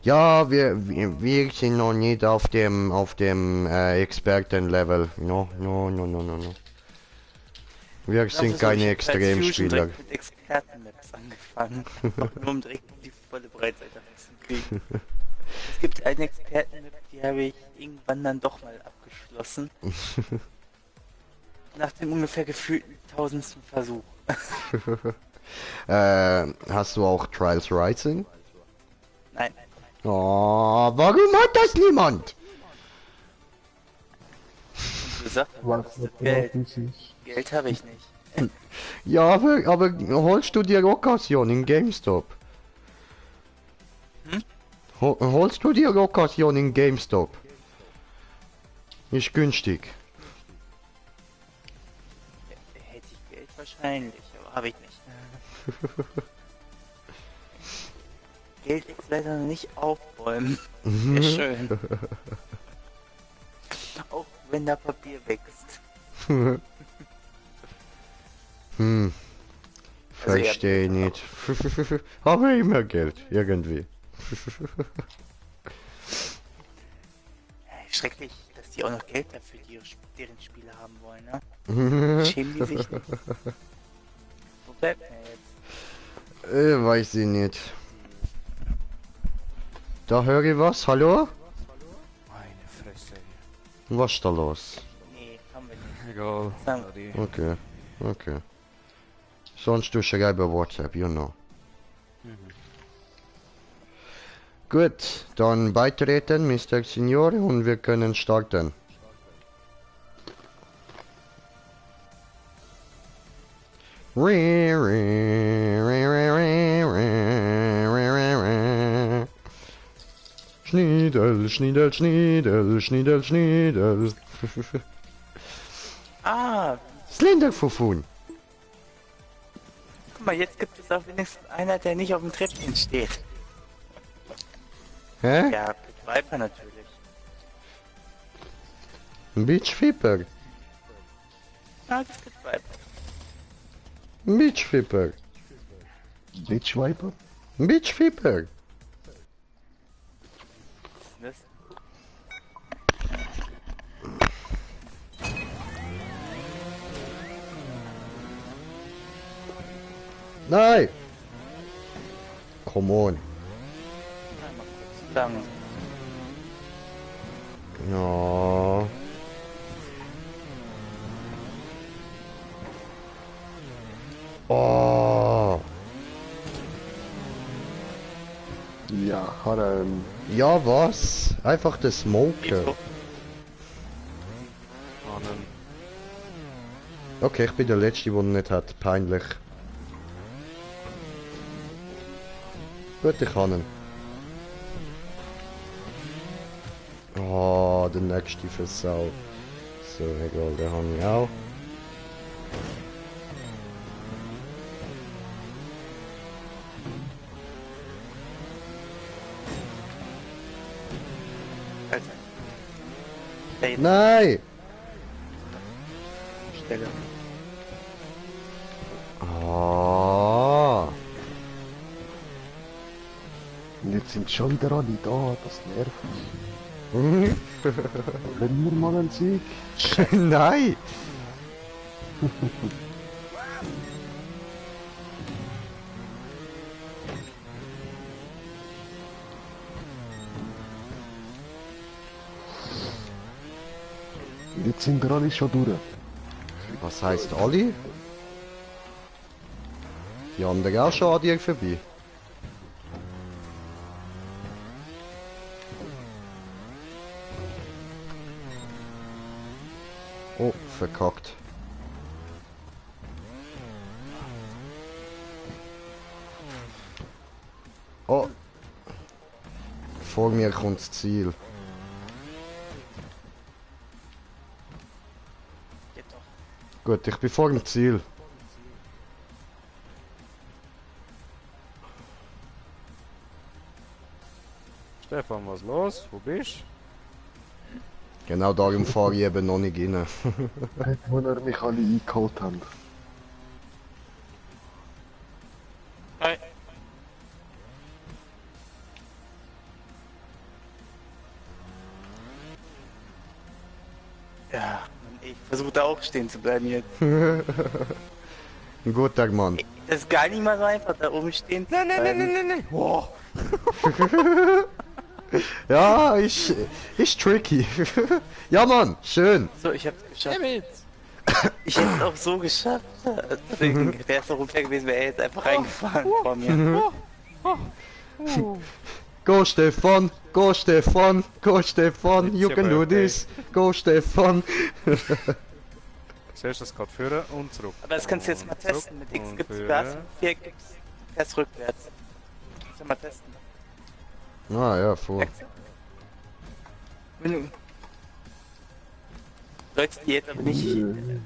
Ja, wir sind noch nicht auf dem Expertenlevel. No. Wir sind keine Extremspieler. Mit Expertenmaps angefangen. Auch nur um direkt die volle Breitseite reinzukriegen. Es gibt eine Expertenmap, die habe ich irgendwann dann doch mal abgeschlossen. Nach dem ungefähr gefühlten 1000. Versuch. Hast du auch Trials Rising? Nein. Oh, warum hat das niemand? Und du sagst, Was Geld. sich? Geld habe ich nicht. Ja, aber holst du dir Occasion in GameStop? Hm? Holst du dir Occasion in GameStop? Ist günstig. Hätte ich Geld wahrscheinlich, aber habe ich nicht. Geld jetzt leider noch nicht aufräumen. Sehr schön. Auch wenn da Papier wächst. Verstehe nicht. Habe immer Geld, irgendwie. Schrecklich, dass die auch noch Geld dafür deren Spiele haben wollen, ne? Schämen die sich nicht. Wo bleibt er jetzt? Weiß ich nicht. Da höre ich was, hallo? Meine Fresse. Was ist da los? Nee, haben wir nicht. Egal. Sam. Sorry. Okay. Sonst du schreibe WhatsApp, you know. Gut, dann beitreten, Mr. Senior, und wir können starten. Schniedel. Schniedel, Schniedel, Schniedel, Schniedel, Schniedel. Ah, Slenderfufun. guck mal, jetzt gibt es auch wenigstens einer, der nicht auf dem Treppchen steht. Hä? Ja, mit Viper natürlich. Beach Flipper. Ah, das gibt Viper. Beach Flipper. Bitch Viper? Beach Flipper. Was ist Nein. Come on. das? Mal kurz zusammen. Ja. Oh. Ja, Harem. Ja, was? Einfach der Smoker. Wieso? Ahnen. Okay, ich bin der Letzte, der ihn nicht hat. Peinlich. Gut, ich kann ihn. Oh, der nächste Versau. So, egal, den habe ich auch. Alter. Der jetzt Nein! Stelle. Ah. Und jetzt sind schon wieder alle da, das nervt mich. Können wir mal einen Sieg? Nein! Und jetzt sind wir alle schon durch. Was heisst alle? Die anderen auch schon an dir vorbei. Oh, verkackt. Oh. Vor mir kommt das Ziel. Geht doch. Gut, ich bin vor dem Ziel. Stefan, was los? Wo bist Genau darum fahre ich eben noch nicht rein. Wo ihr mich alle eingeholt habt. Hi. Ja, Mann, ich versuche da auch stehen zu bleiben jetzt. Ein guter Mann. Das ist gar nicht mal so einfach, da oben stehen zu bleiben. nein. Oh. Ja, ist tricky. Ja, Mann, schön. So, ich hab's geschafft. Damit. Ich hätte es auch so geschafft. Deswegen wäre es doch unfair gewesen, wäre er jetzt einfach reingefahren vor mir. Go Stefan, go Stefan, go Stefan, you It's can your do this. Go Stefan. Siehst du, das geht führen und zurück. Aber das kannst du jetzt mal testen. Mit X gibt's Gas, mit 4 gibt's Gas rückwärts. Kannst du mal testen. Ah ja, voll. Merkst du? Wenn du... Sollst die jetzt aber nicht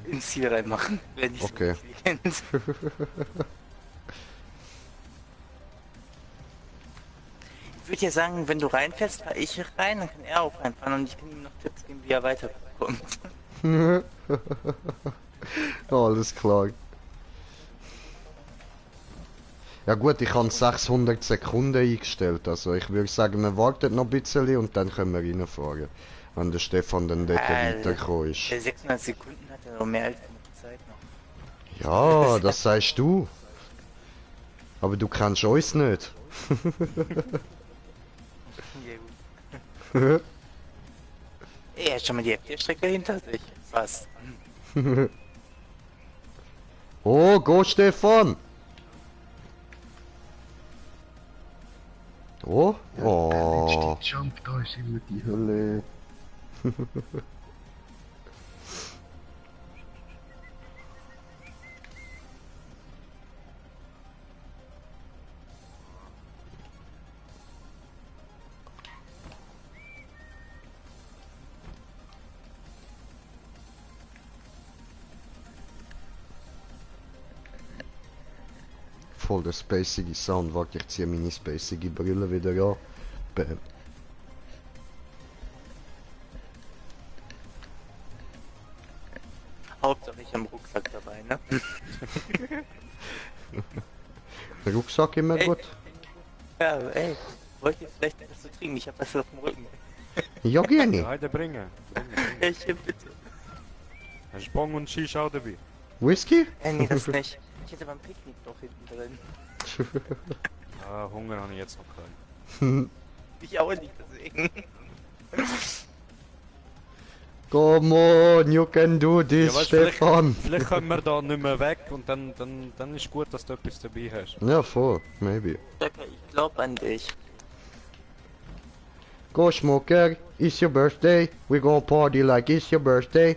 ins Ziel reinmachen, wenn ich Okay. kennst. Ich würde ja sagen, wenn du reinfährst, fahr ich rein, dann kann er auch reinfahren und ich kann ihm noch Tipps geben, wie er weiterkommt. Alles klar. Ja gut, ich habe 600 Sekunden eingestellt, also ich würde sagen, wir warten noch ein bisschen und dann können wir reinfahren. Wenn der Stefan dann dort weitergekommen ist. Der 600 Sekunden hat er noch mehr als genug Zeit noch. Ja, das sagst du. Aber du kennst uns nicht. Ja, gut. Er hat schon mal die Strecke hinter sich. Was? Oh, go Stefan! Oh, oh. Der Jump, da ist immer die Hölle. voll der spacige Sound. Warte, ich ziehe meine spacige Brille wieder an. Bam. Hauptsache ich am Rucksack dabei, ne? Der Rucksack immer Ey. gut. Ja, ey. Wollt ihr vielleicht etwas zu trinken? Ich hab was auf dem Rücken. Ja, gerne. Ja, heute bringen. Ja, hier bitte. Hast du Bong und Shisha auch dabei? Whisky? Nee, das nicht. Ich hätte beim Picknick doch hinten drin. Ah, Hunger habe ich jetzt noch keinen. Ich auch nicht, deswegen. Come on, you can do this, weißt, Stefan. Vielleicht können wir da nicht mehr weg und dann ist gut, dass du etwas dabei hast. Ja, voll, maybe. Stöcker, ich glaub an dich. Go Smoker, it's your birthday. We gonna party like it's your birthday.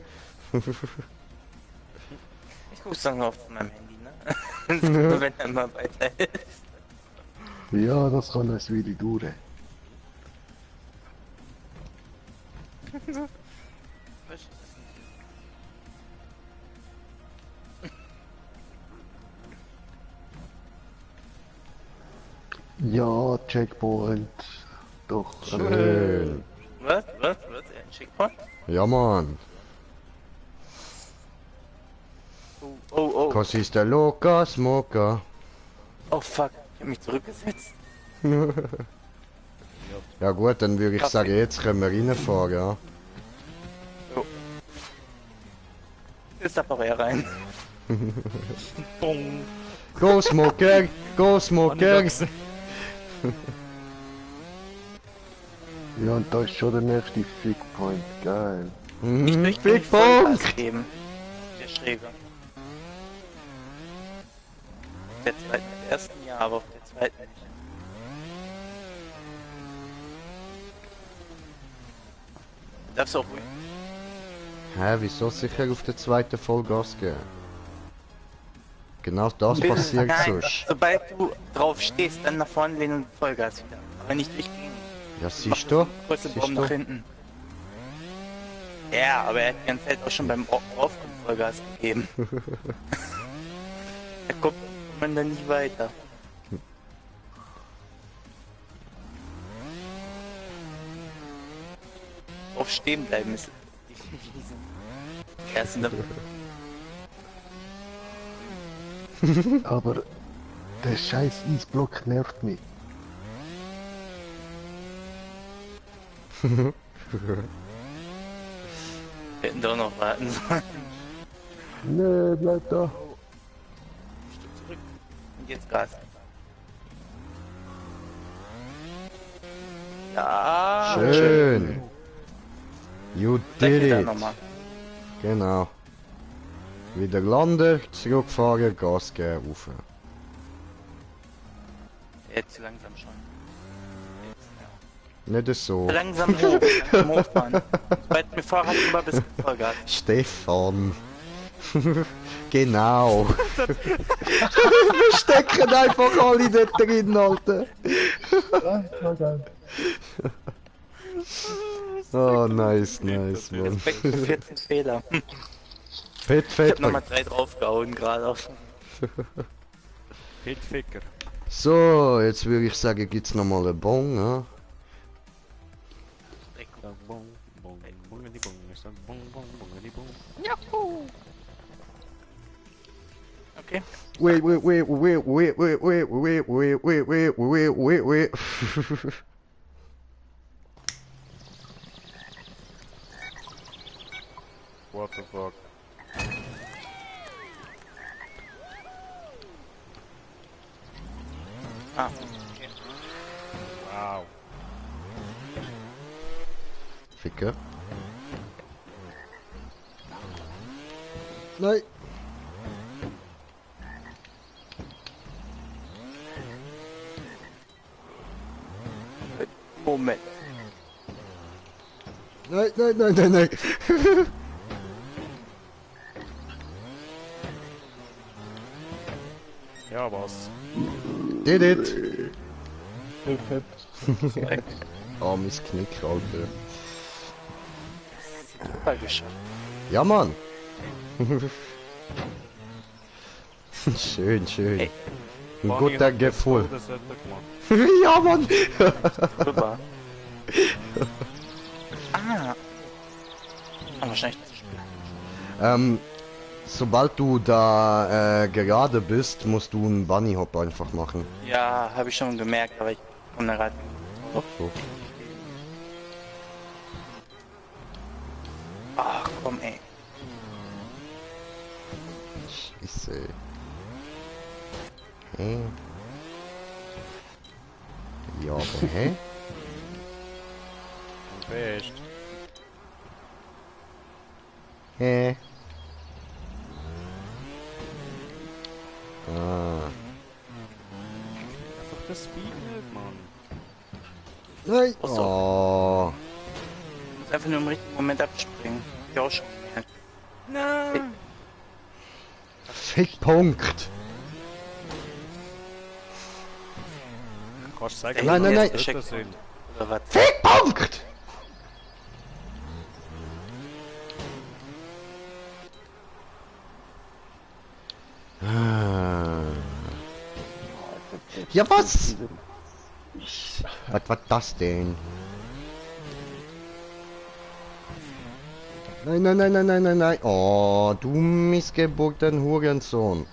Ich guck's dann auf meinem Handy, ne? Wenn er mal weiter ist. Ja, das kann es wieder dauern. Ja, Checkpoint. Doch. Schön. Was? Checkpoint? Ja, man. Oh. Cause he's the local smoker. Oh fuck, ich hab mich zurückgesetzt. Ja gut, dann würde ich Kaffee. sagen, jetzt können wir reinfahren, ja. Ist aber ja rein. Bong! Go Smoker, go Smoker. Ja, und da ist schon der nächste Fickpoint. Geil. Big Bomb. Geben. Der Schräger. Der zweiten, im ersten Jahr, aber auf der zweiten nicht. Darfst du auch ruhig. Hä, wieso sicher auf der zweiten Vollgas geben? Genau das Nein, passiert sonst. sobald du drauf stehst, dann nach vorne lehnen und Vollgas wieder. Aber nicht durchgehen. Ja, siehst du? Kurze Siehst Baum du? nach hinten. Ja, aber er hat die ganze Zeit auch schon beim Aufkommen Vollgas gegeben. Da kommt man dann nicht weiter. Auf stehen bleiben ist die Wiesen. Erst in der Aber der scheiß Eisblock nervt mich. Wir hätten doch noch warten sollen. Nee, bleib da. Zurück. Und jetzt Gas. Ja. Schön. You did Da it. nochmal. Genau. Wieder landen, zurückfahren, Gas geben, rauf. Jetzt langsam schon. Nicht so. Langsam hochfahren. Sobald mit Fahrrad rüber bis Vollgas. Stefan. Genau. Wir stecken einfach alle dort drin, Alter. Oh, nice, nice, man. Respekt für 14 Fehler. Fett, Ich fett. hab nochmal 3 draufgehauen gerade auf. Pitficker. So, jetzt würde ich sagen, gibt's nochmal einen Bon, ja? Bong, bong, bongedi bong, ist das bong, bong, bongedi bong. Okay. Wait. What the fuck? Ah, okay. Wow. Ficker. Nein. Moment. Nein. Ja, was? Did it. Perfekt. Oh, mein Knick, Alter. Super geschafft. Ja, Mann. Schön. Hey. Ein Bunny guter hat das Gefühl. Golden Setter gemacht. Ja, Mann! Super. Ah. Wahrscheinlich das Spiel. Sobald du da gerade bist, musst du einen Bunny Hop einfach machen. Ja, habe ich schon gemerkt, aber ich komme da gerade. Ach so. Ach komm ey. Scheiße. Hä? Ja, aber hä? Best. Hä? Ah. Einfach das Speed nicht, Mann. Nein! Ach so. Oh. Du musst einfach nur im richtigen Moment abspringen. Hab ich auch schon gemerkt. Nein! Fickpunkt! Kannst du sagen, Nein, nein, nein. dass das sind? Oder was? Fickpunkt! Ah. Ja, was? Was war das denn? Nein, nein, nein, nein, nein, nein, nein. Oh, du missgeburgten Hurensohn.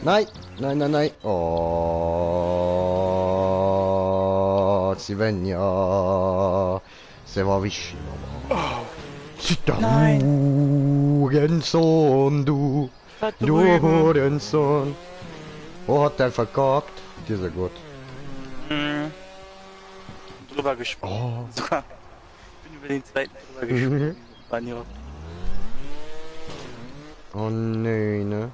Nein, nein, nein, nein. Oh, Svenja. Se war vicino. Nein. Hurensohn, du. Da Du drüben. Hurensohn. Oh, hat der verkackt. Die ist ja gut. Mhm. Drüber gesprungen. Oh. Sogar. Ich bin über den zweiten drüber gesprungen. Bunny Hop. Oh, nee, ne?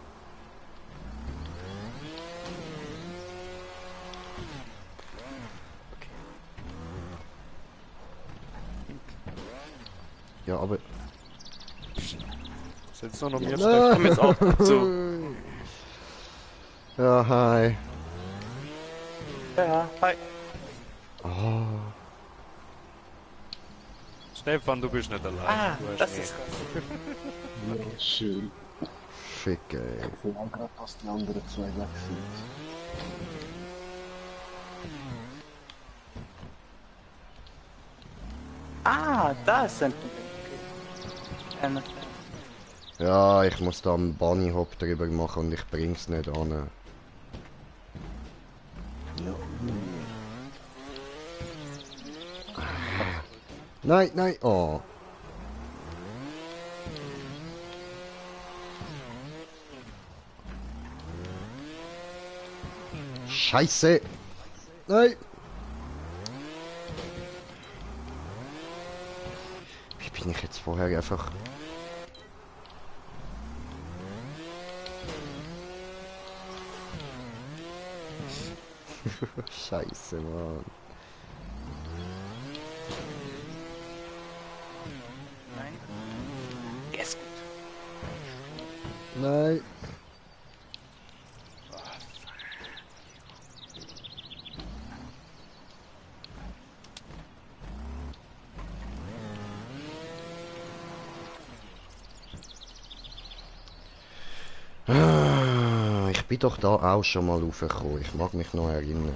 Ja, aber... Sind jetzt noch mehr Ah. Komm jetzt auch zu. Ja, hi. Ja, hi. Oh. Stefan, du bist nicht allein. Ah, Du hast das mich. ist was. Ja, schön. Fick, ey. Ich will auch gerade, dass die anderen zwei weg sind. Ah, da ist ein Problem. Okay. Ja, ich muss da einen Bunny Hop drüber machen und ich bring's nicht an. Ja, Nein, nein, oh. Scheiße. Nein. Wie bin ich jetzt vorher einfach... Scheiße, Mann. Nein. Er ist gut. Nein. Ich bin doch da auch schon mal raufgekommen. Ich mag mich noch erinnern.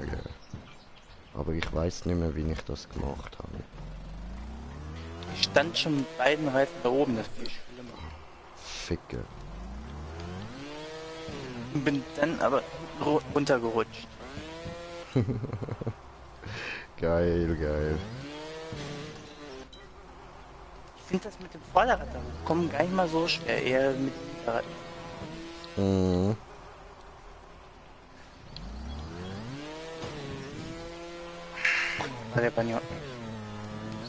Aber ich weiß nicht mehr, wie ich das gemacht habe. Ich stand schon mit beiden Reifen da oben, das ist viel schlimmer. Ficke. Und bin dann aber runtergerutscht. Geil, geil. Ich finde das mit dem Vorderrad da kommen gar nicht mal so schwer, eher mit dem Hinterrad. Mhm. War der Banjo.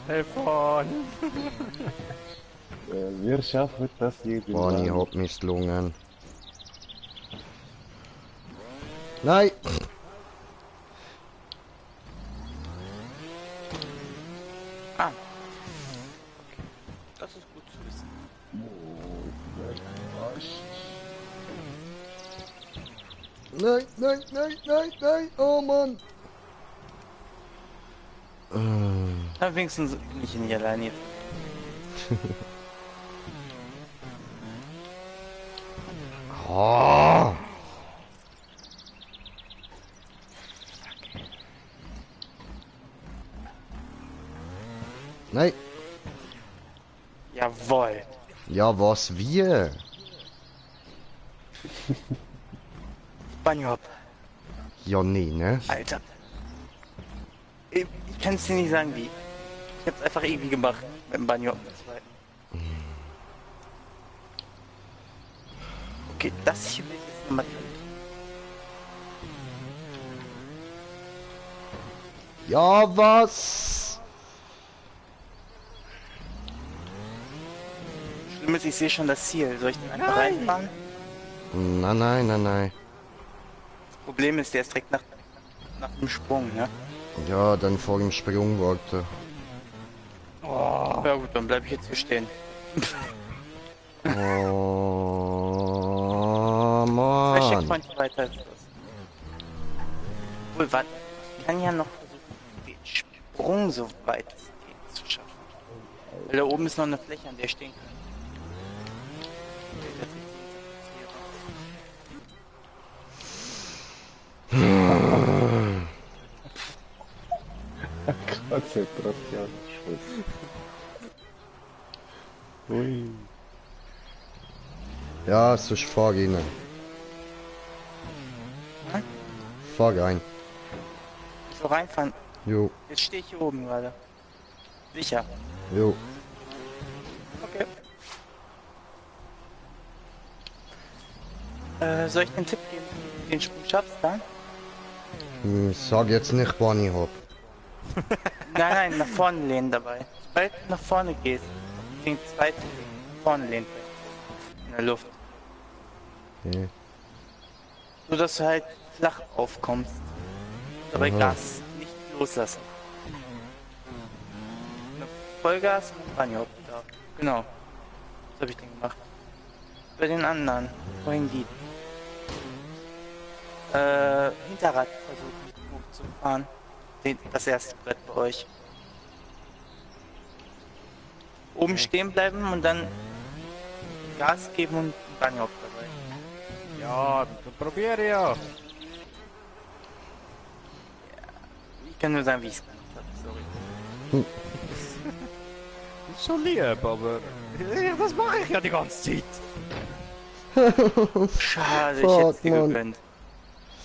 Stefan! wir schaffen das jeden Bunny Hop misslungen. Nein! Ah. Okay. Das ist gut zu wissen. Nein, nein, nein, nein, nein! Oh Mann! Na, wenigstens bin ich nicht allein jetzt. Oh. Nein. Jawohl. Ja, was wir? Bunny Hop. Ja, nee, ne? Alter. Ich kann es dir nicht sagen, wie. Ich hab's einfach irgendwie gemacht mit dem Bunny Hop 2. Okay, das hier will ich jetzt nochmal drin. Ja, was? Schlimm ist, ich sehe schon das Ziel. Soll ich den einfach reinfahren? Nein, nein, nein, nein. Das Problem ist, der ist direkt nach dem Sprung, ne? Ja, dann vor dem Sprung warte. Oh. Ja gut, dann bleib ich jetzt hier stehen. Oh, 2 Mann. Checkpoints weiter ist das. Obwohl, warte. Ich kann ja noch versuchen, den Sprung so weit es geht zu schaffen. Weil da oben ist noch eine Fläche, an der ich stehen kann. Konzentration, Schuss. Ui. Ja, sonst fahr rein. Hm? Fahr rein. So reinfahren. Jo, Jetzt stehe ich hier oben gerade. Sicher. jo. Okay. Soll ich den Tipp geben, wie du den Sprung schaffst, dann? Sag jetzt nicht Bunny Hop. Nein, nach vorne lehnen dabei. Sobald du nach vorne gehst, den zweiten Weg nach vorne lehnen. In der Luft. Okay. So dass du halt flach aufkommst. Dabei Aha. Gas nicht loslassen. Vollgas und Bunny Hop da. Genau. Das habe ich den gemacht. Bei den anderen. Wohin die? Hinterrad versuchen hochzufahren. Das erste Brett bei euch. Oben stehen bleiben und dann Gas geben und Bunny Hop dabei. Ja, dann probiere ja. Ich kann nur sagen, wie ich es gemacht habe. Sorry. Ist schon lieb, aber das mache ich ja die ganze Zeit. Schade, ich Fuck, hätte es dir Mann. gegönnt.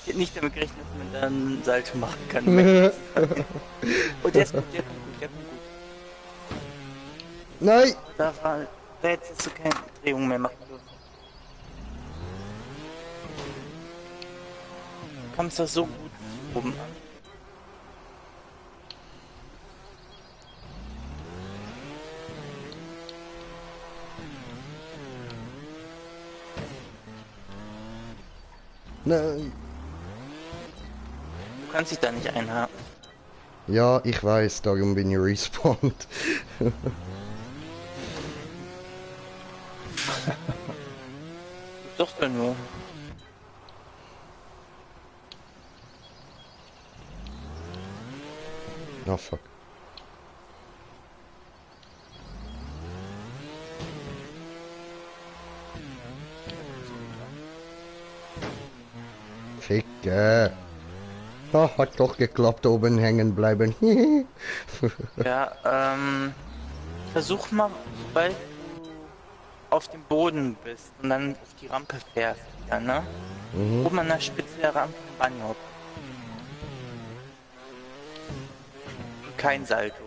Ich hätte nicht damit gerechnet, dass man dann einen Salto machen kann. Und der ist gut, der kommt gut, der kommt gut. Nein! Da hättest du keine Drehung mehr machen dürfen. Du kommst doch so gut oben an. Nein! Du kannst dich da nicht einhaken. Ja, ich weiß, darum bin ich respawned. Doch dann nur. Oh fuck. Ficke. Ah, hat doch geklappt, oben hängen bleiben. Ja, versuch mal, sobald du auf dem Boden bist und dann auf die Rampe fährst, ja, ne? Mhm. Oben an der Spitze der Rampe Bunny Hop. Kein Salto.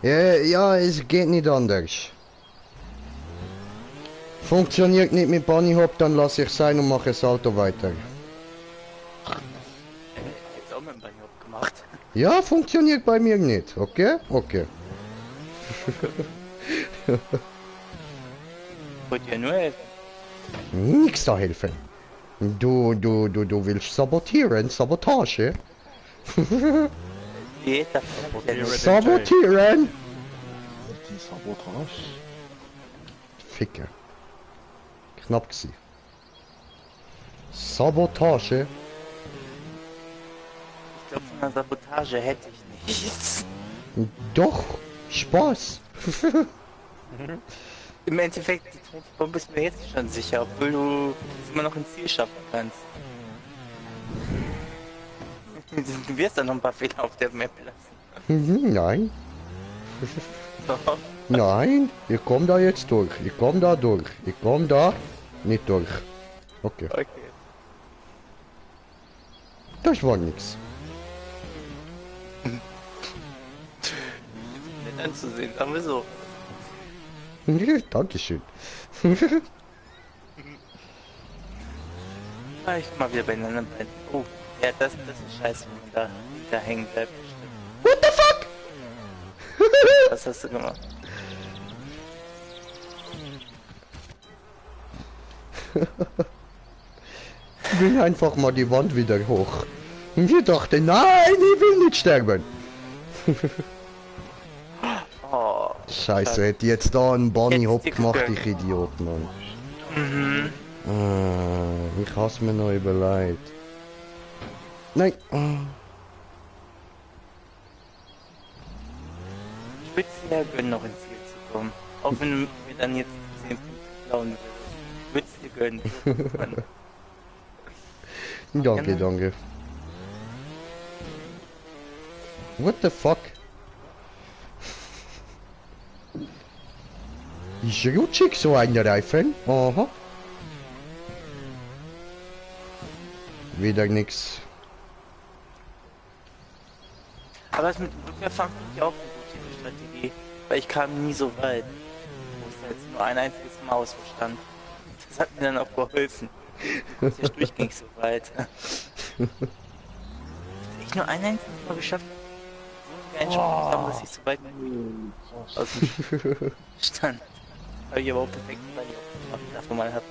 Ja, es geht nicht anders. Funktioniert nicht mit Bunny Hop, dann lasse ich sein und mache Salto weiter. Jetzt auch mit dem Bunny Hop gemacht. Ja, funktioniert bei mir nicht, okay? Okay. Wollte dir nur helfen. Nix da helfen. Du willst sabotieren, Sabotage. Diät, das Sabotieren. Sabotieren! Die Sabotage. Ficker. Knapp gsi. Sabotage? Ich glaube, von einer Sabotage hätte ich nichts. Doch, Spaß. Im Endeffekt, die Bombe bist mir jetzt schon sicher, obwohl du es immer noch ins Ziel schaffen kannst. Du wirst dann noch ein paar Fehler auf der Map lassen. Nein, Doch. nein, ich komm da jetzt durch. Ich komm da durch. Ich komm da nicht durch. Okay, Okay. das war nix. Nett anzusehen, sagen wir so. Dankeschön. Ah, ich komm mal wieder beieinander bleiben. Oh, ja, das ist scheiße, wenn man da hängen bleibt. What the fuck? Was hast du gemacht? Ich will einfach mal die Wand wieder hoch. Und ich dachte, nein, ich will nicht sterben. Oh. Scheiße, hätte ich jetzt da einen Bunny Hop Jetzt gemacht, gegönnt. ich Idiot, Mann. Mhm. Ich hab's mir noch überlegt. Nein. Ich würde es dir gönnen, noch ins Ziel zu kommen. Auch wenn du mir dann jetzt 10 Punkte klauen würdest. Ich würde es dir gönnen. Mann. Danke, Gerne. danke. What the fuck? Ist rutschig so ein Reifen? Aha. Wieder nix. Aber das mit dem Rückwärtsfahren finde ich auch eine gute Strategie. Weil ich kam nie so weit. Ich musste jetzt nur ein einziges Mal ausverstanden. Das hat mir dann auch geholfen. Du kommst ja durchgängig so weit. Hätte ich nur ein einziges Mal geschafft, so einen Sprung haben, dass ich so weit aus dem Stand. Habe ich aber auch perfekt bei dir gemacht, davon mal hab.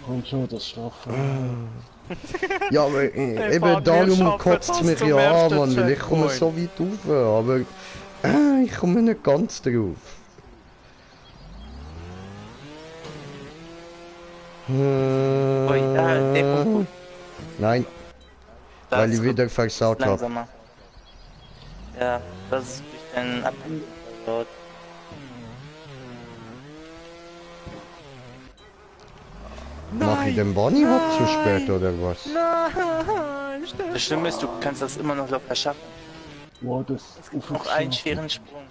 Und schon das Schaffen. Ja, aber Hey, eben Fabian, darum schaffen kotzt es das mich zum ja an, ersten Mann, weil ich komme Checkpoint. so weit rauf, aber ich komme nicht ganz drauf. Oh ja, der kommt gut. Nein, Das weil ich ist wieder versaut habe. langsamer. Ja, das ist durch deinen Abhang dort. Mach ich den Bunny Hop zu spät oder was? Nein, Das Schlimme ist, du kannst das immer noch locker schaffen. Boah, das Es gibt noch einen schweren Sprung.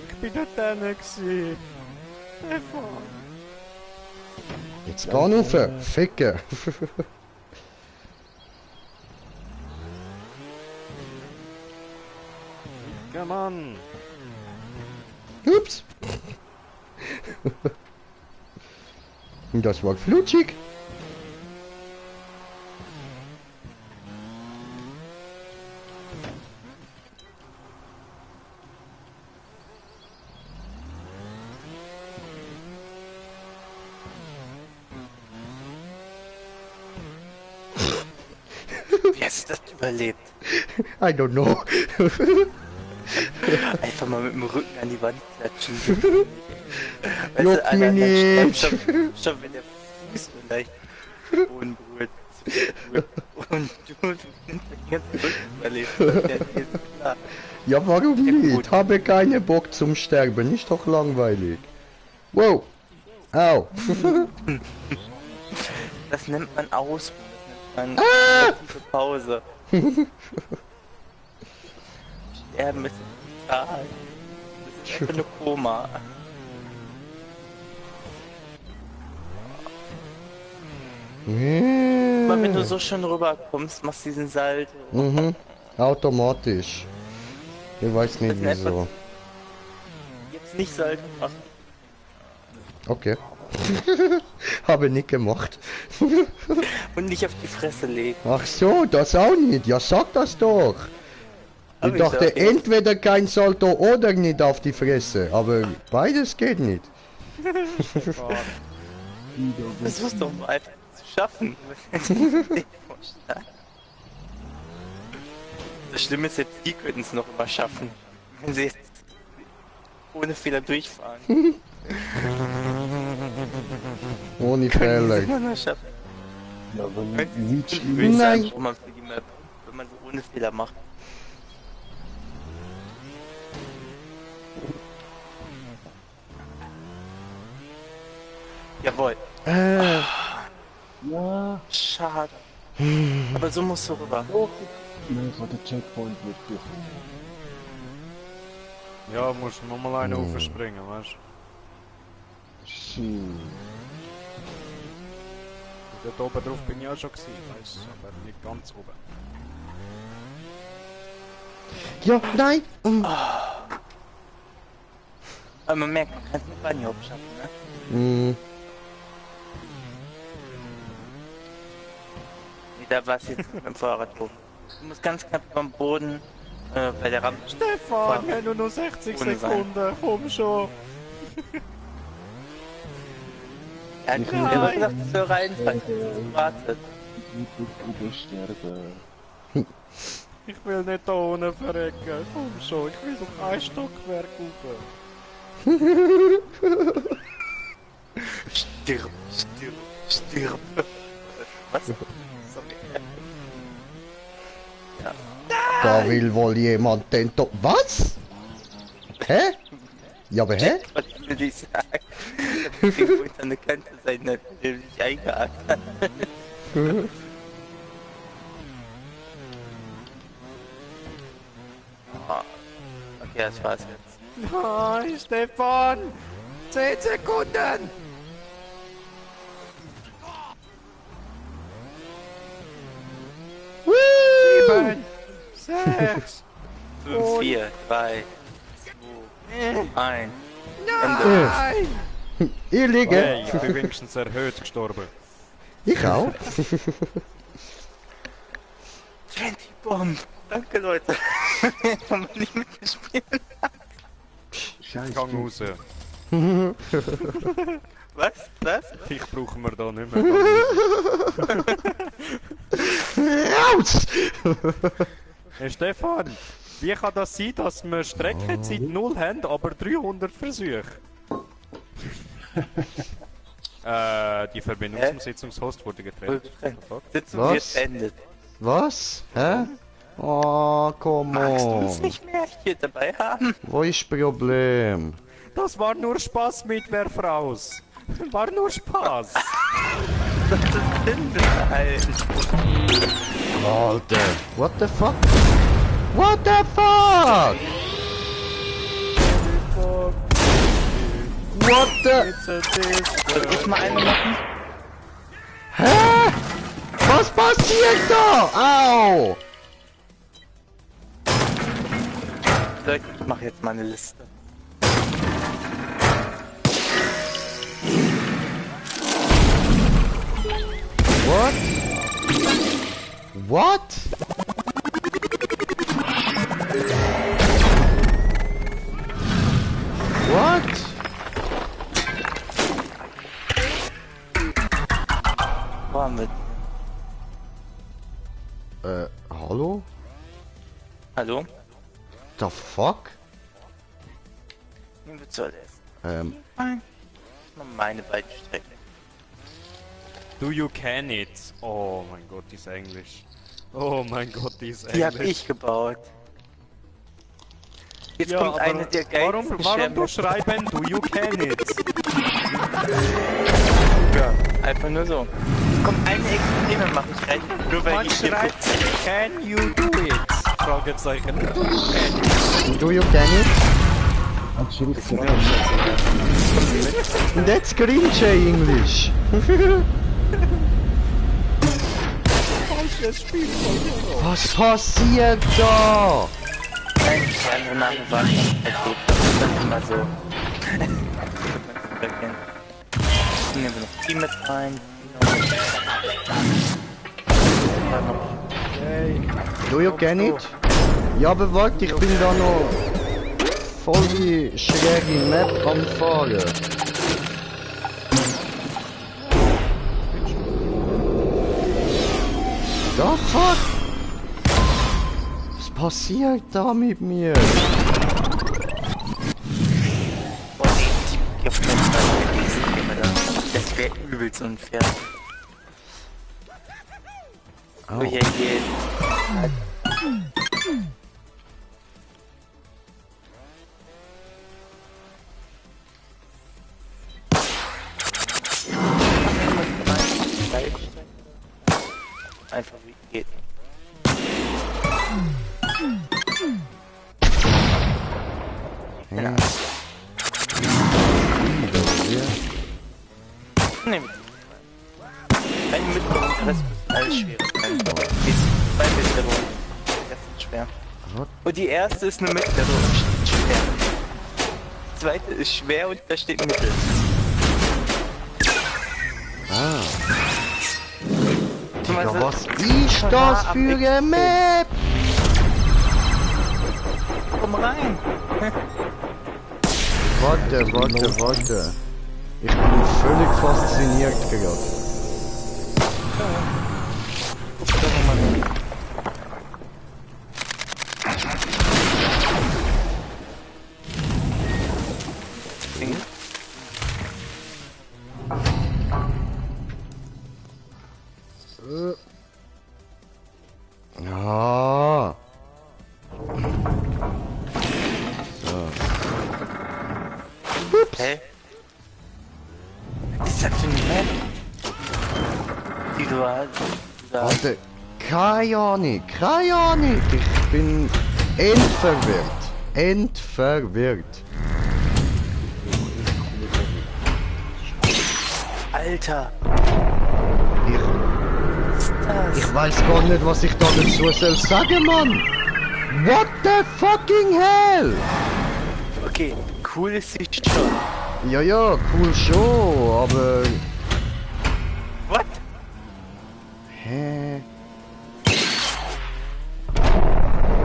Ich bin nicht der gewesen. Stefan. Jetzt geh rauf, Ficke. Ja, Mann. Ups. Das war flutschig. Wie hast du das überlebt? I don't know. Einfach mal mit dem Rücken an die Wand klatschen. Juckt Alter, mich dann nicht. schon wenn der Fuß vielleicht den Boden berührt. Und du nimmst den ganzen Rücken überlebt. Das ist klar. Ja, warum Ja, nicht? gut. Habe keine Bock zum Sterben, ist doch langweilig. Wow. Au. Das nennt man Ausruhen. Das nennt man kreative Pause. Sterben ist total. Das ist einfach nur Koma. Aber wenn du so schön rüberkommst, machst du diesen Salto. Mhm. Automatisch. Ich weiß nicht Das ist wieso. Jetzt nicht Salto machen. Okay. Habe nicht gemacht. Und nicht auf die Fresse legen. Ach so, das auch nicht. Ja, sag das doch. Hab Ich ich dachte doch, ja. entweder kein Salto oder nicht auf die Fresse. Aber beides geht nicht. Das musst du doch einfach zu schaffen. Das Schlimme ist jetzt, die könnten es noch immer schaffen. Wenn sie jetzt ohne Fehler durchfahren. Ohne Können sie Fehler. immer noch schaffen. Ja, wenn Könnten nicht sie schlimm böse Nein. sein, wo man für die Map, wenn man so ohne Fehler macht. Jawohl. Ja, Schade. Aber so musst du rüber. nein, ich habe den Checkpoint nicht durch. Ja, musst du nochmal einen aufspringen, weißt du? Shit. Dort oben drauf bin ich auch schon gewesen, weißt du, aber nicht ganz oben. Ja, nein! Aber man merkt, man kann es nicht Bunny abschaffen, ne? Da war es jetzt mit dem Fahrrad hoch. Du musst ganz knapp beim Boden bei der Rampe. Stefan, wir haben nur noch 60 Ohne Sekunden, komm schon! Er hat immer gesagt, es soll reinfallen. Wartet. Ich will sterben. Ich will nicht da unten verrecken, komm schon, ich will doch ein Stockwerk rauf. Stirb, stirb, stirb. Was? Sorry. Ja. Da will wohl jemand den Top. Was? Hä? Ja, aber hä? Was will ich sagen? Irgendwo hinter eine Kante sein, der sich eingehakt hat. Oh. Okay, das war's jetzt. Nein, Stefan! 10 Sekunden! 7, 6, 5, 4, 3, 2, 1. Nein! Ich liege. Hey, ich bin wenigstens erhöht gestorben. Ich auch. 20 Bomben. Danke, Leute. Kann man nicht mit mir spielen. Scheiße. Gang raus. Was? Was? Ich brauche mir da nicht mehr. Raus! Hey Stefan, wie kann das sein, dass wir Streckenzeit 0 haben, aber 300 Versuche? Die Verbindungsumsetzungshost wurde getrennt. Sitzung Was? wird beendet. Was? Hä? Oh, komm Magst du uns on. nicht mehr hier dabei haben? Wo ist das Problem? Das war nur Spaß mit Werf raus. War nur Spaß. Das sind wir halt. Alter. What the fuck? What the fuck? What the... Soll ich mal eine machen? Hä? Was passiert da? Au! Leute, ich mache jetzt mal eine Liste. What? What? What? Wo haben wir? Hallo? Hallo? The fuck? Nehmen wir zuerst. Ähm, Meine beiden Strecken. Do you can it? Oh mein Gott, die ist Englisch. Oh mein Gott, die ist Die hab Englisch. ich gebaut. Jetzt Ja, kommt aber eine der geilsten warum du schreiben Do you can it? Ja, einfach nur so. Jetzt kommt eine Extreme, mach ich rein. Nur weil Man ich hier schreibt Can you do it? Fragezeichen. Do you can it? do you can it? Anscheinend That's Grinch English. Falsches Spiel von dir. Was passiert da? Nein, die andere Name war schon gut. Das ist immer so. Nehmen wir noch die mit rein. Do you can it? Ja, aber warte, ich bin da noch voll die schräge Map am Fahren. Da fuck! Was passiert da mit mir? Boah, ich geh auf keinen Fall mit diesen Thema da. Das wäre übelst unfair. Au. Oh je, je. einfach wie geht. Ja. Nee, eine mittlere und der Rest ist alles schwer. Zwei mittlere und der Rest ist schwer. What? Und die erste ist eine mittlere und steht schwer. Die zweite ist schwer und da steht mittel. Ah. Digga, Also, was ist das für eine Map? komm rein! Warte. Ich bin völlig fasziniert gerade. Guck doch mal. Ding. Ja. Hä? Was ist das für eine Map? Die du hast. Warte, keine Ahnung. Ich bin endverwirrt. Alter, Ich, was ist das? ich weiß gar nicht, was ich da dazu soll sagen, Mann. What the fucking hell? Okay, cool ist sie schon. Ja, cool schon, aber... What? Hä?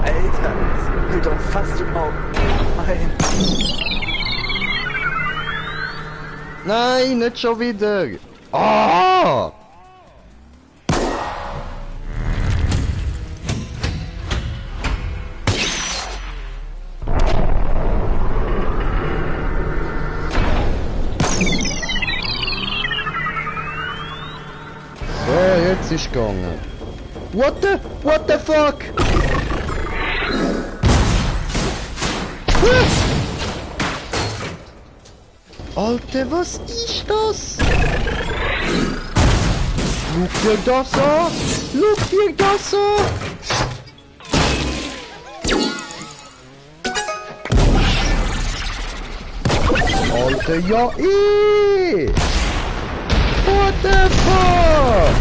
Alter, das will doch fast überhaupt nicht rein. Nein, nicht schon wieder. Ah! So, jetzt ist gegangen. What the fuck? Alter, was ist das? Schau dir das an! Alter, ja What the fuck?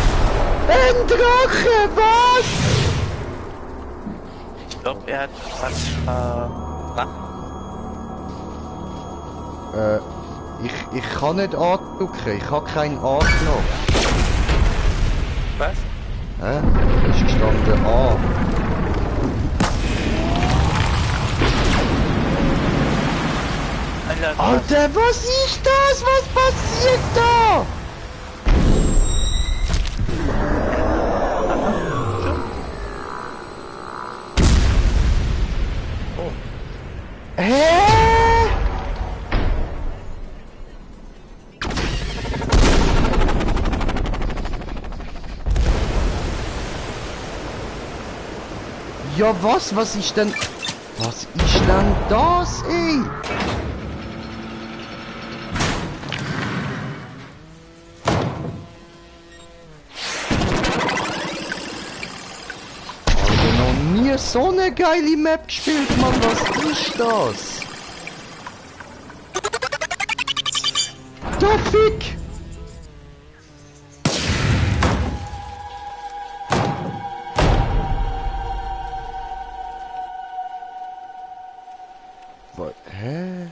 Ein Drache, was? Ich glaube, er hat was Ich kann nicht andrücken, ich habe keinen A-Knopf. Was? Hä? Ist gestanden A. Alter, was ist das? Was passiert da? Hä? Ja, was ist denn... Was ist denn das, ey? Alter, noch nie so eine geile Map gespielt, Mann. Was ist das? Der Fick! Hä?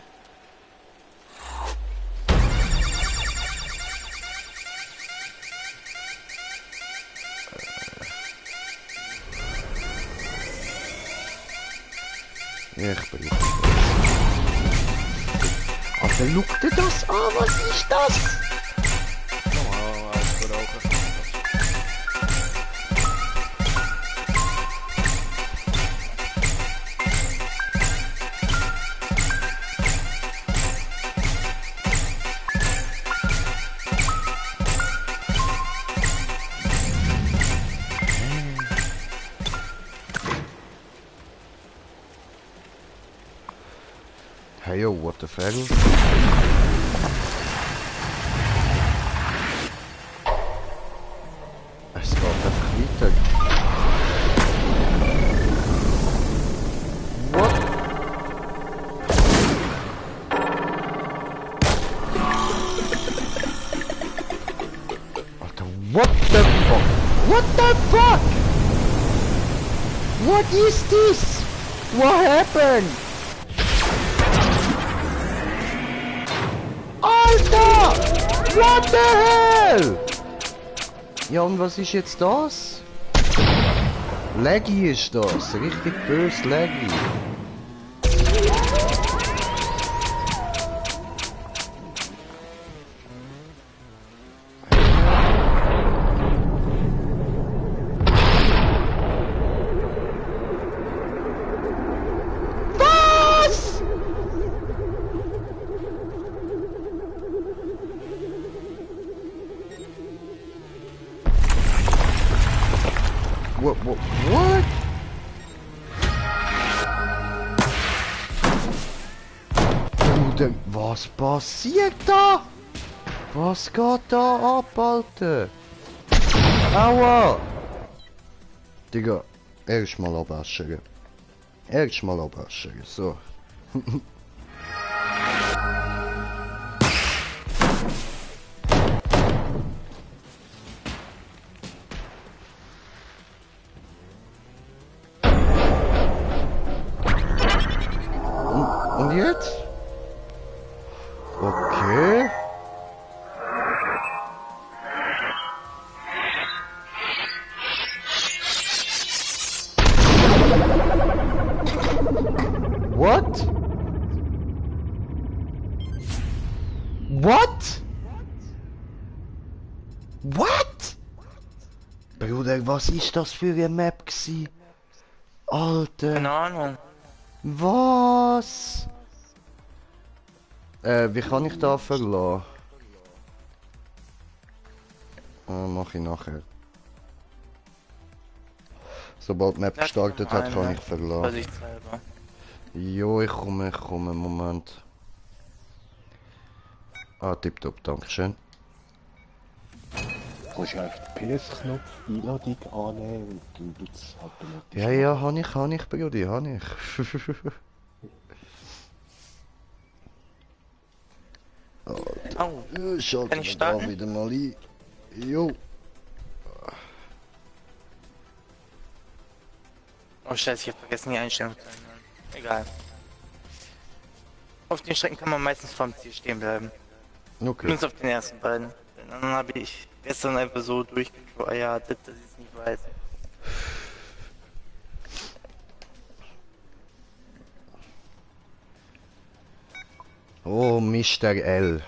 Ich bin... Also, schau dir das an, was ist das? Normal, ausgerauchen. Hey yo, what the fuck? Es geht einfach weiter, What is this? What happened? Alter! What the hell? Ja, und was ist jetzt das? Laggy ist das. Richtig bös Laggy. Was? What? Bruder, was passiert da? Was geht da ab, Alter? Aua! Digga, erstmal abwaschen. Erstmal abwaschen, so. Und jetzt? Okay. What? What? What? Bruder, was ist das für eine Map gsi? Alter. Keine Ahnung. Was? Wie kann ich da verlassen? Mach ich nachher. Sobald die Map gestartet hat, kann ich verlassen. Selber. Jo, ich komme, Moment. Ah, tipptopp, dankeschön. Kannst du einfach den PS-Knopf Einladung annehmen und du es automatisch. Ja, habe ich, Brudi, habe ich. Oh, Schalte kann ich mich starten? da wieder mal ein. Jo. Oh scheiße, ich hab vergessen die Einstellung zu ändern. Egal. Auf den Strecken kann man meistens vorm Ziel stehen bleiben. Okay. Zumindest auf den ersten beiden. Den anderen habe ich gestern einfach so durchgejagt, dass ich es nicht weiß. Oh, Mr. L.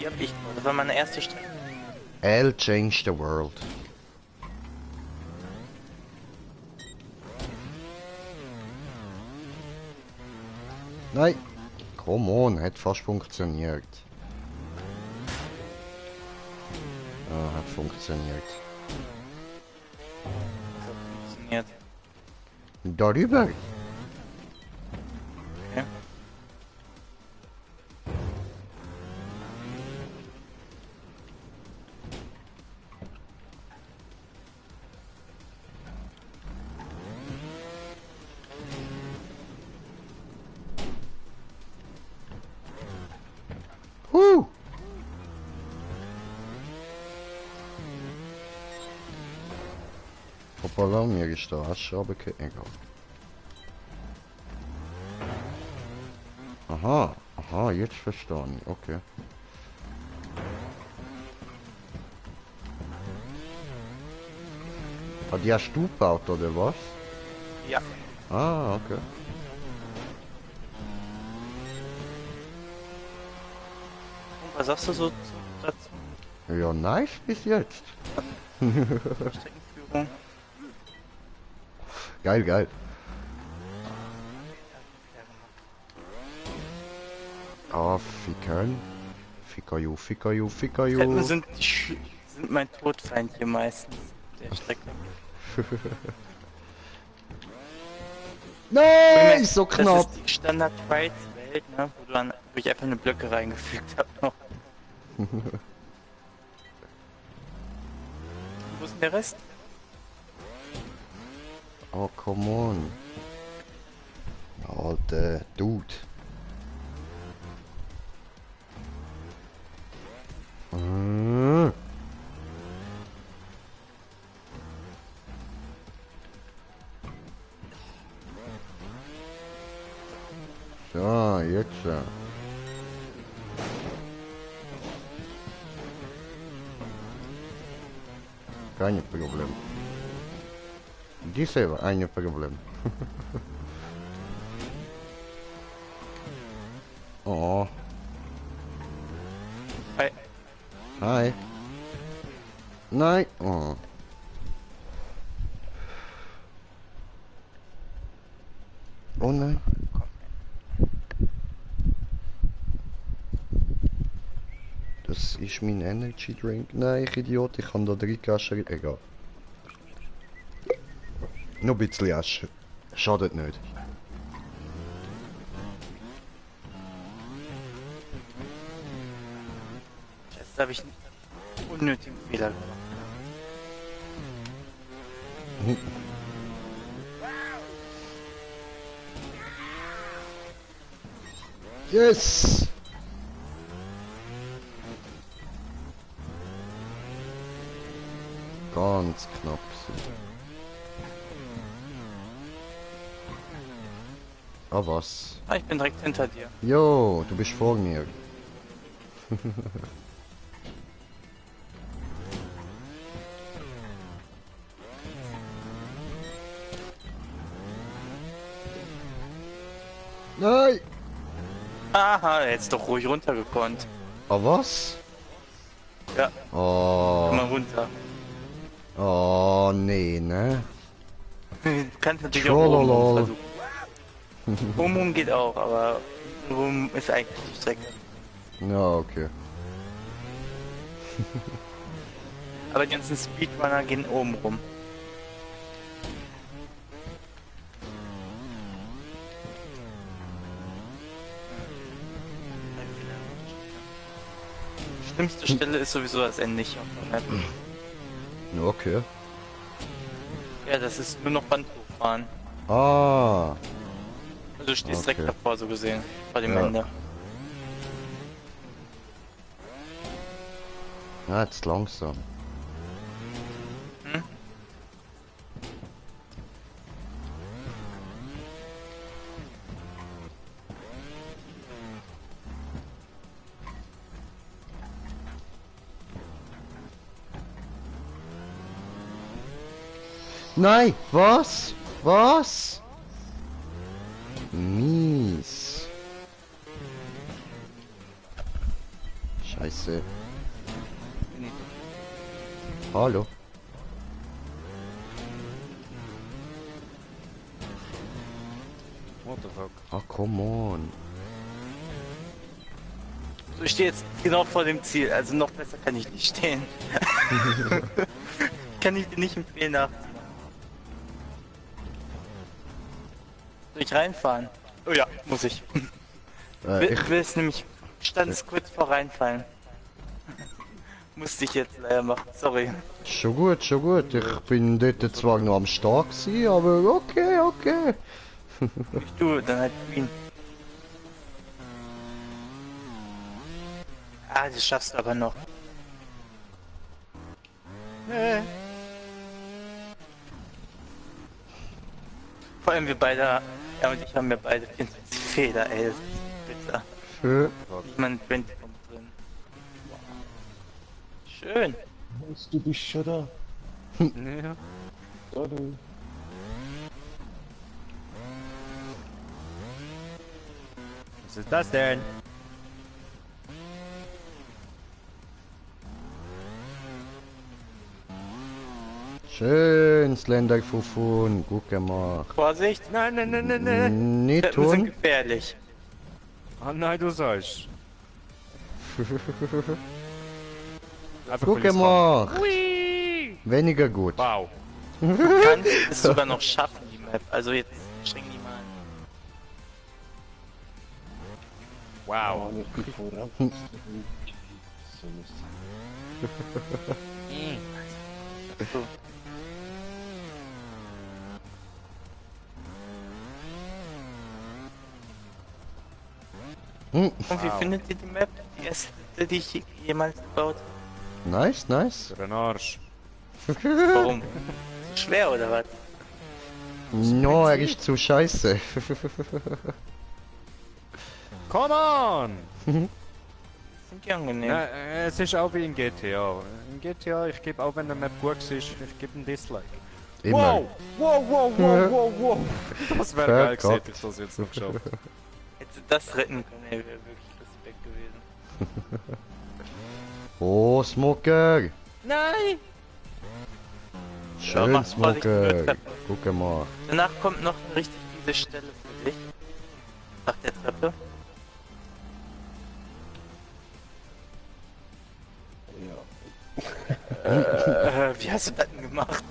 Ja, das war meine erste Strecke. L changed the world. Nein. Come on, hat fast funktioniert. Ah, hat funktioniert. Das hat funktioniert. Darüber? Okay. Hoppala, mir ist der Asche runtergefallen. Egal. Aha, jetzt verstehe ich, okay. Ah, die hast du gebaut, oder was? Ja. Ah, okay. Und was sagst du so dazu? Ja, nice bis jetzt. Streckenführung? Geil. Ah, fickern. Fickerju. Ketten sind mein Todfeind hier meistens. Der Strecke. Nein, so Das knapp. ist die Standard-Fights-Welt, ne? Wo ich einfach eine Blöcke reingefügt habe noch. Wo ist denn der Rest? Oh, come on. Alter, Dude. So, jetzt. Kein Problem. Diese ein Problem. Oh. Hi. Hi. Nein. Oh. Oh nein. Das ist mein Energy Drink. Nein, ich Idiot, ich kann da 3 Kasten. Egal. Noch ein bisschen Asche. Schadet nicht. Jetzt habe ich einen unnötigen Fehler gemacht. Yes! Ganz knapp. Ah, was? Ah, ich bin direkt hinter dir. Jo, du bist vor mir. Nein! Aha, jetzt doch ruhig runtergekonnt. Ah, was? Ja, Oh, komm mal runter. oh, nee, ne? Du kannst natürlich auch oben Trollolol. versuchen. Oben geht auch, aber oben ist eigentlich die Strecke. Ja, okay. Aber die ganzen Speedrunner gehen oben rum. Schlimmste Stelle ist sowieso das Ende hier auf der Map. Ja, okay. Ja, das ist nur noch Band hochfahren. Ah, Also du stehst Okay. direkt davor, so gesehen, vor dem Ja. Ende. ja, jetzt langsam. Hm? Nein, was? Was? Mies. Scheiße. Hallo. What the fuck? Ah, come on. So, ich stehe jetzt genau vor dem Ziel, also noch besser kann ich nicht stehen. Kann ich dir nicht empfehlen nachzumachen. Soll ich reinfahren? Oh ja, muss ich. Ich, Will es nämlich, stand es kurz vor reinfallen. Musste ich jetzt leider machen, sorry. schon gut, schon gut. Ich bin dort zwar noch am Start gewesen, aber okay, okay. Nicht du, dann halt Queen. Ah, das schaffst du aber noch. Vor allem wir beide, er und ich haben ja beide 24 Fehler, ey, das ist bitter. Nicht mal ein 20 kommt drin. Schön. Was, du bist schon da? Ja. Sorry. Was ist das denn? Schön, Slender-Fufun, gut gemacht. Vorsicht, Nein, nein, nein, nein, nein. Nicht Treppen sind tun. gefährlich. Ah nein, du sagst. Einfach Gut weil ich's gemacht. kann. Hui! Weniger gut. Wow. Du kannst es sogar noch schaffen, die Map. Also jetzt streng die mal an. Wow. Oh, nicht die voran. So lustig. So. Hm. Und wie Wow. findet ihr die Map? Die erste, die ich jemals gebaut habe? Nice, nice. Für den Arsch. Warum? So schwer oder was? No, er ist zu scheiße. Come on! Sind die angenehm? Ja, es ist auch wie in GTA. In GTA, ich gebe auch wenn eine Map gut ist, ich gebe ein Dislike. Immer. Wow! Das wäre geil gewesen, Verkackt. hätte ich das jetzt noch geschafft. Hätte das retten können, ey, wäre wirklich Respekt gewesen. Oh, Smoker. Nein! Schön, mach vorsichtig mit Smoker. Treppe. Guck mal. Danach kommt noch eine richtig fiese Stelle für dich. Nach der Treppe. Wie hast du das denn gemacht?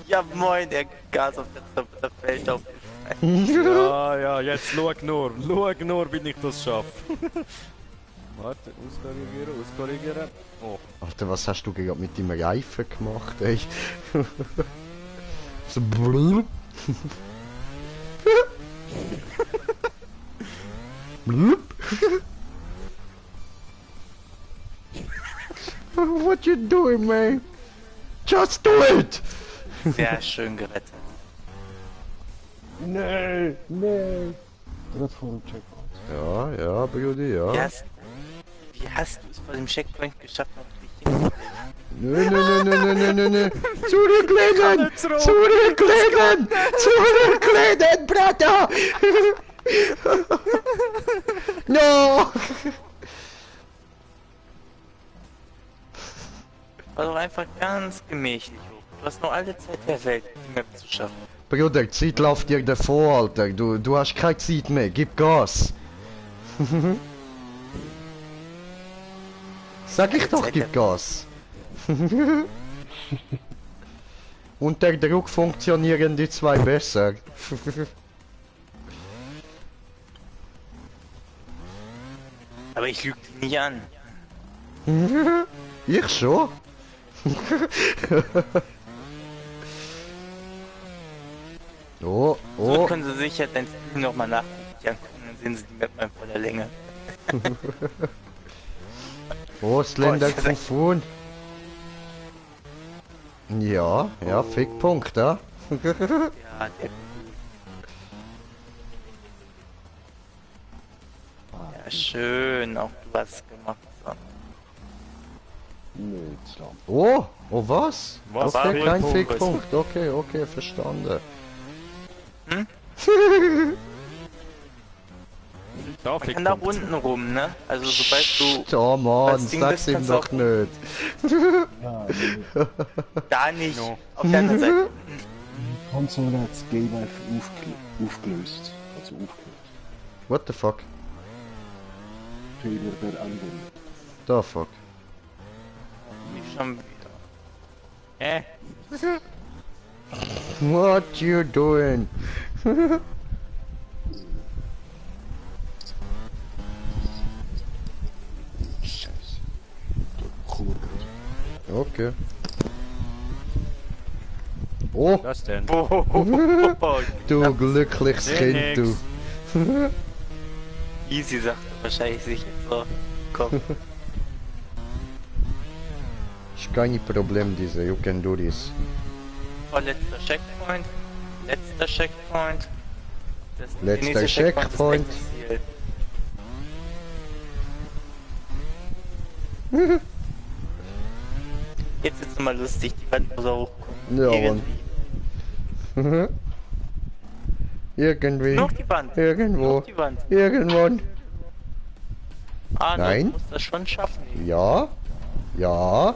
Ja moin, der Gas auf der Treppe, der fällt auf den Stein. Ja, jetzt schau nur, wie ich das schaffe. Warte, auskorrigieren. Oh, Alter, was hast du gerade mit deinem Reifen gemacht, ey? So blub. Blub. What you doing, man? Just do it! Sehr schön gerettet. Nee, nee. Direkt vor dem Checkpoint. Ja, Brudi, ja. Wie hast du es vor dem Checkpoint geschafft, noch dich hinzulegen? Nö. Zurücklegen! Zurücklegen! Zurücklegen, Bruder! No! War doch einfach ganz gemächlich hoch. Du hast noch alle Zeit der Welt, die Map zu schaffen. Bruder, die Zeit läuft dir davor, Alter. Du hast keine Zeit mehr. Gib Gas. Sag ich doch, gib Gas. Unter Druck funktionieren die zwei besser. Aber ich lüge dich nicht an. Ich schon. Oh, So oh. können sie sicher dein Stream nochmal nachgucken, dann sehen sie die Map mal in voller Länge. Oh, Slender Oh, ich- Fufun. Ja, Fickpunkt, ja. Ja, der Ja, schön, auch du hast gemacht. So. Nee, zu lang. Oh, was? Was? Okay, kein Fickpunkt? Fickpunkt. Okay, verstanden. Hm? Da, Man kann da unten rum, ne? Also sobald du Oh Mann, Das Ding sag's ist, ihm kannst du doch auch- nicht. Ja, nee. da nicht No. auf der anderen Seite. Die Konsole hat das Game einfach aufgelöst. Also aufgelöst. What the fuck? Fehler der Anwendung. The fuck? Nicht schon wieder. What you doing? Scheiße. Kurve. Okay. Oh, Was denn? du glückliches Nee, Kind, du. nix. Easy sagt er wahrscheinlich sich jetzt so. Komm. Ist kein Problem, diese. You can do this. Oh, letzter Checkpoint. Letzter Checkpoint. Das Letzter nächste Checkpoint. ist echt das Ziel. Jetzt ist es mal lustig, die Wand muss auch hochkommen. Ja, Irgendwie. Mann. Irgendwie. Noch die Wand. Irgendwo. Noch die Wand. Irgendwann. Ah, Nein. du musst das schon schaffen. Ja. Ja.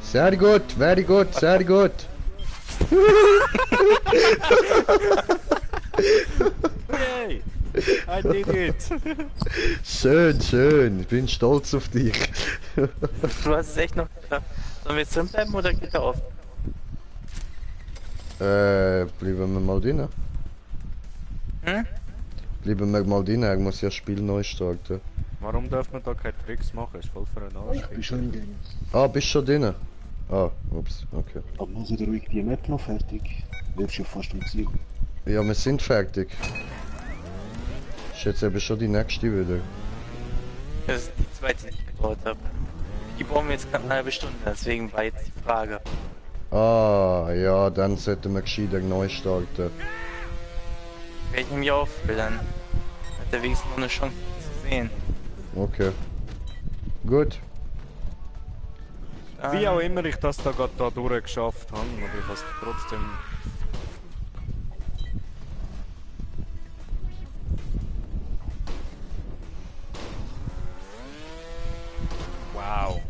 Sehr gut, very good, sehr gut. Yay! I did it! Schön, schön. Ich bin stolz auf dich. Du hast es echt noch geschafft. Sollen wir jetzt drin bleiben oder geht er auf? Bleiben wir mal drin. Hm? Bleiben wir mal drin, ich muss ja das Spiel neu starten. Warum darf man da keine Tricks machen? Ist voll für einen Arsch. Ich bin schon im Game. Ah, bist schon drin? Ah, ups, okay. Aber mach ich ruhig die Map noch fertig. Wirst ja fast am Ziel. Ja, wir sind fertig. Ist jetzt eben schon die nächste wieder. Das ist die zweite, die ich gebaut habe. Die brauchen wir jetzt knapp eine halbe Stunde, deswegen war jetzt die Frage. Ah, ja, dann sollten wir gescheiter neu starten. werde ich nämlich auffüllen. Hat er wenigstens noch eine Chance zu sehen. Okay. Gut. Wie auch immer ich das da gerade da durchgeschafft habe, aber ich habe es trotzdem... Wow.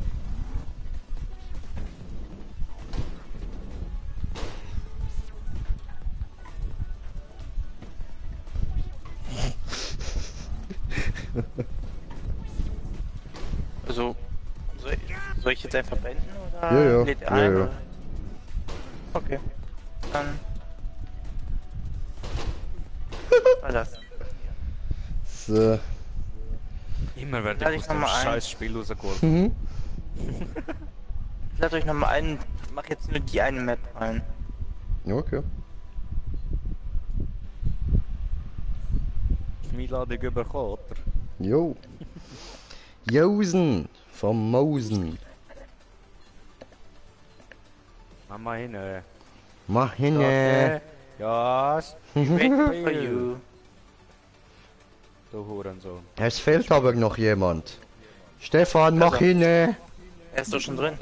Also, soll ich jetzt einfach beenden oder Ja, ja, lädt er ja, ein? ja. Oder? Okay, dann war das. So. Immer werde Lade ich ich aus dem noch mal ein. scheiß Spiel rausgeholt. Mhm. Ich lade euch nochmal ein, mach jetzt nur die eine Map rein. Ja, okay. Einladung bekommen, oder? Jo. Josen vom Mosen. Mama hin. Mach hin. Ja, Wait for you. du Hurensohn. Es fehlt aber noch jemand. Stefan, mach Also. hin. Er ist doch schon drin.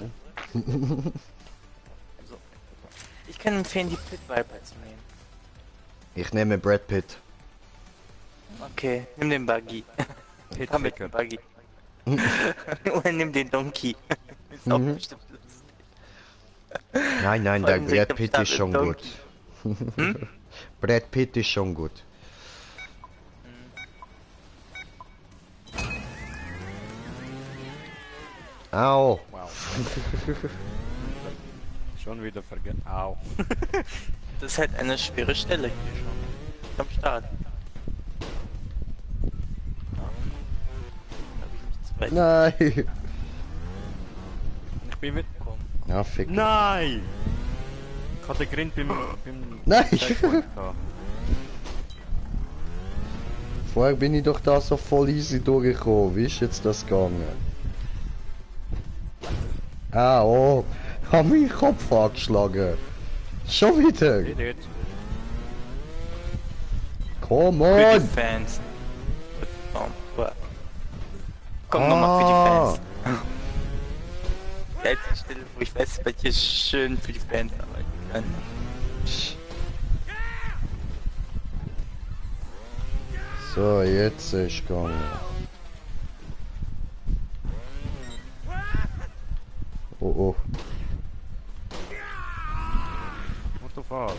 So. Ich kann empfehlen, die Pit Viper zu nehmen. Ich nehme Brad Pitt. Okay, nimm den Buggy. Pit Komm mit dem Buggy. Oder nimm den Donkey. Ist auch Mhm. bestimmt lustig. Nein, nein, Vor der allem direkt Brad am Pitt Start ist schon mit gut. Brad Pitt ist schon gut. Au. Wow. Schon wieder vergessen. Au. Das ist halt eine schwere Stelle hier schon. Am Start. Ja. Da hab ich mich zu weit Nein. Ich bin mit... gekommen. Ja, fick. Nein! Ich hatte den Grind beim Nein. Checkpoint gehabt. Vorher bin ich doch da so voll easy durchgekommen. Wie ist jetzt das gegangen? Ah, oh. Hab meinen Kopf angeschlagen. Schon wieder. Wie dort? Come Für on. die Fans. Komm nochmal für die Fans. Die einzige Stelle, wo ich weiß, dass ich hier schön für die Fans arbeiten kann. So, jetzt ist gegangen. Oh oh. What the fuck?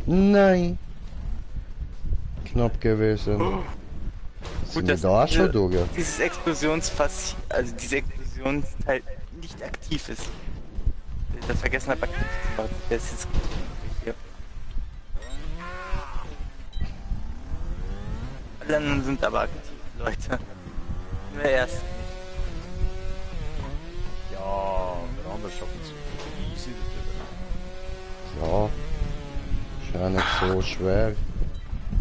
Nein. Knapp gewesen. Sind wir dass da diese- schon durch? Dieses Explosionsfass, also diese Explosionsteil nicht aktiv ist. Ich das vergessen habe, aktiv zu machen. Der ist jetzt hier. Alle anderen sind aber aktiv, Leute. Nur er erst nicht. Ja, der andere schaffen es easy darüber. Ja. Ist ja nicht so schwer.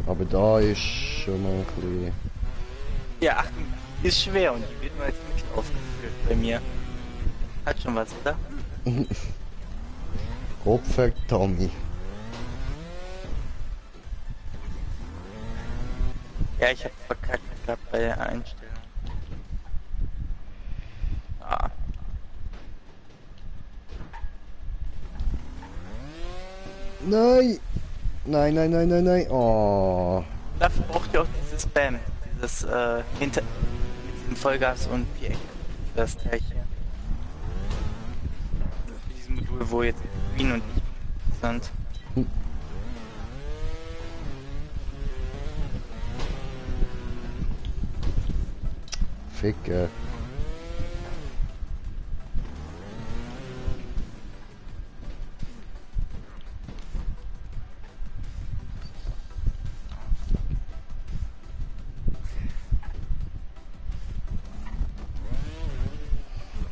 Aber da ist schon mal ein bisschen... Ja, Achtung, die ist schwer und die wird nur als Mittel aufgeführt bei mir. Hat schon was, oder? Opfer Tommy. Ja, ich hab verkackt gehabt bei der Einstellung. Ah. Nein! Nein, nein, nein, nein, nein. Oh. Dafür braucht ihr auch dieses Spam. Dieses, hinter... mit diesem Vollgas und Viereck. Das Teil hier. Für dieses Modul, wo jetzt Green und ich sind. Ficke.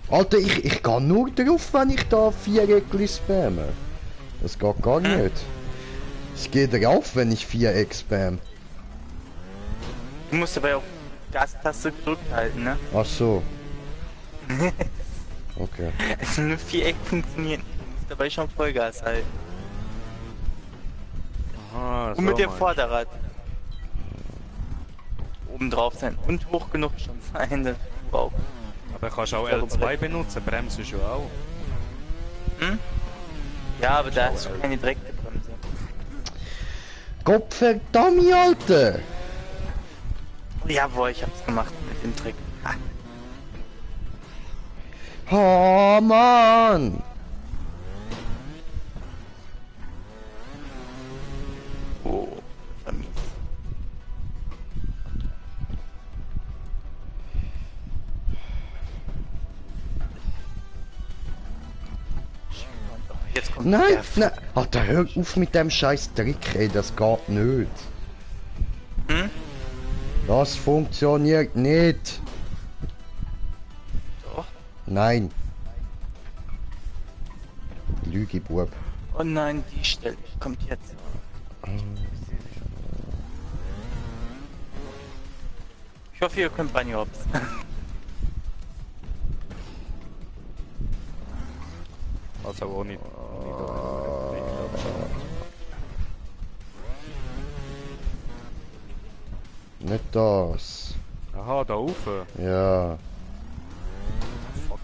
Alter, ich gehe nur drauf, wenn ich da 4 Eckli spamme. Das geht gar nicht. Es geht drauf, wenn ich 4 Eck spam. Du musst dabei auch Gastaste gedrückt halten, ne? Ach so. Okay. Also nur Viereck funktioniert nicht. Du musst dabei schon Vollgas halten. Ah, so Und mit dem meinst Vorderrad. Oben drauf sein und hoch genug schon sein. Das wow. du. Aber kannst auch L2 benutzen, bremst du schon auch. Hm? Ja, aber da hast du keine direkte Bremse. Gottverdammt, Alter! Jawohl, ich hab's gemacht mit dem Trick. Ha. Oh, Mann! Oh, vermies. Jetzt kommt Nein, der nein! Alter, hör auf mit dem scheiß Trick, ey, das geht nicht. Hm? Das funktioniert nicht. Doch. Nein. Lüge, Bub. Oh nein, die Stelle kommt jetzt. Ich hoffe, ihr könnt Bunny Hops. Also ohne Nicht das. Aha, da rauf. Ja. Fuck.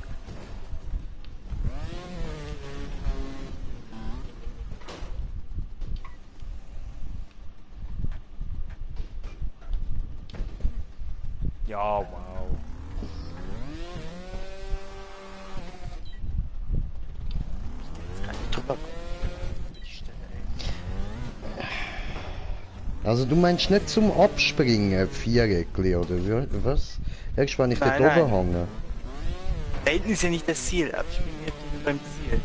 Ja, wow. Kann ich drüber kommen. Die Stelle, ey. Also du meinst nicht zum Abspringen, Viereckli, oder was? Irgendwann wenn ich dort Nein, oben hänge. Da hinten ist ja nicht das Ziel. Abspringen jetzt beim Ziel.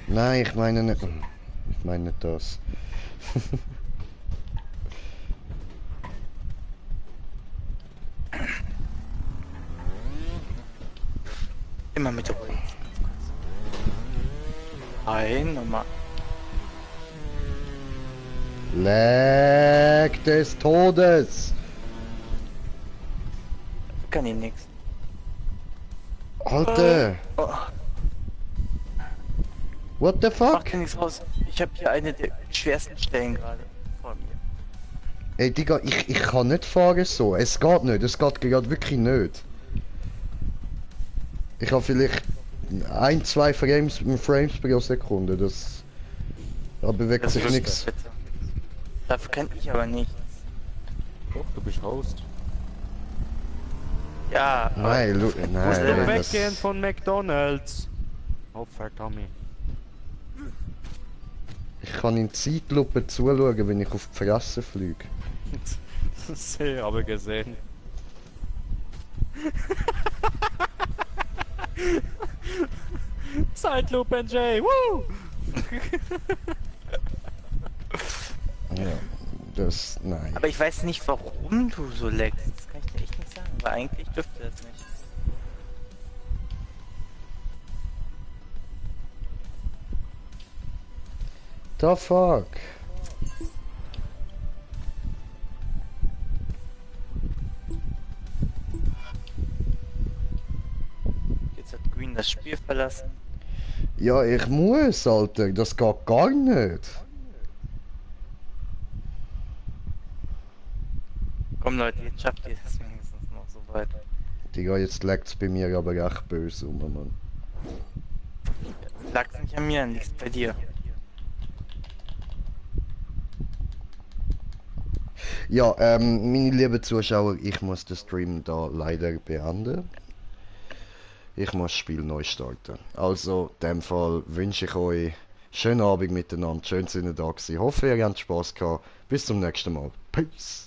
Nein, ich meine nicht. Ich meine nicht das. Immer mit Ruhe. Ein nochmal. Leck des Todes! Kann ich nix. Alter! Oh, What the macht fuck? ja nichts raus. Ich habe hier eine der schwersten Stellen gerade vor mir. Ey Digga, ich kann nicht fahren so. Es geht nicht, es geht gerade wirklich nicht. Ich habe vielleicht 1-2 Frames pro Sekunde, das... Da bewegt Das sich ist nichts. bitte. Dafür kann ich aber nichts. Doch, du bist Host. Ja, aber Nein, Musst nein, du das... weggehen von McDonalds. Oh, verdammt. Ich kann in Zeitlupe zuschauen, wenn ich auf die Fresse fliege. Sehr, aber gesehen. Zeitlupe NJ, woo! Ja, das... nein. Aber ich weiß nicht, warum du so leckst. Das kann ich dir echt nicht sagen. Aber eigentlich dürfte das nicht. The fuck? Jetzt hat Green das Spiel verlassen. Ja, ich muss, Alter. Das geht gar nicht. Komm Leute, jetzt schafft ihr das wenigstens noch so weit. Digga, jetzt legt's bei mir aber echt böse um, Mann. Lag's nicht an mir, liegt's bei dir. Ja, meine lieben Zuschauer, ich muss den Stream da leider beenden. Ich muss das Spiel neu starten. Also, in dem Fall wünsche ich euch schönen Abend miteinander, schön sind ihr da gewesen. Hoffe, ihr habt Spaß gehabt. Bis zum nächsten Mal. Peace!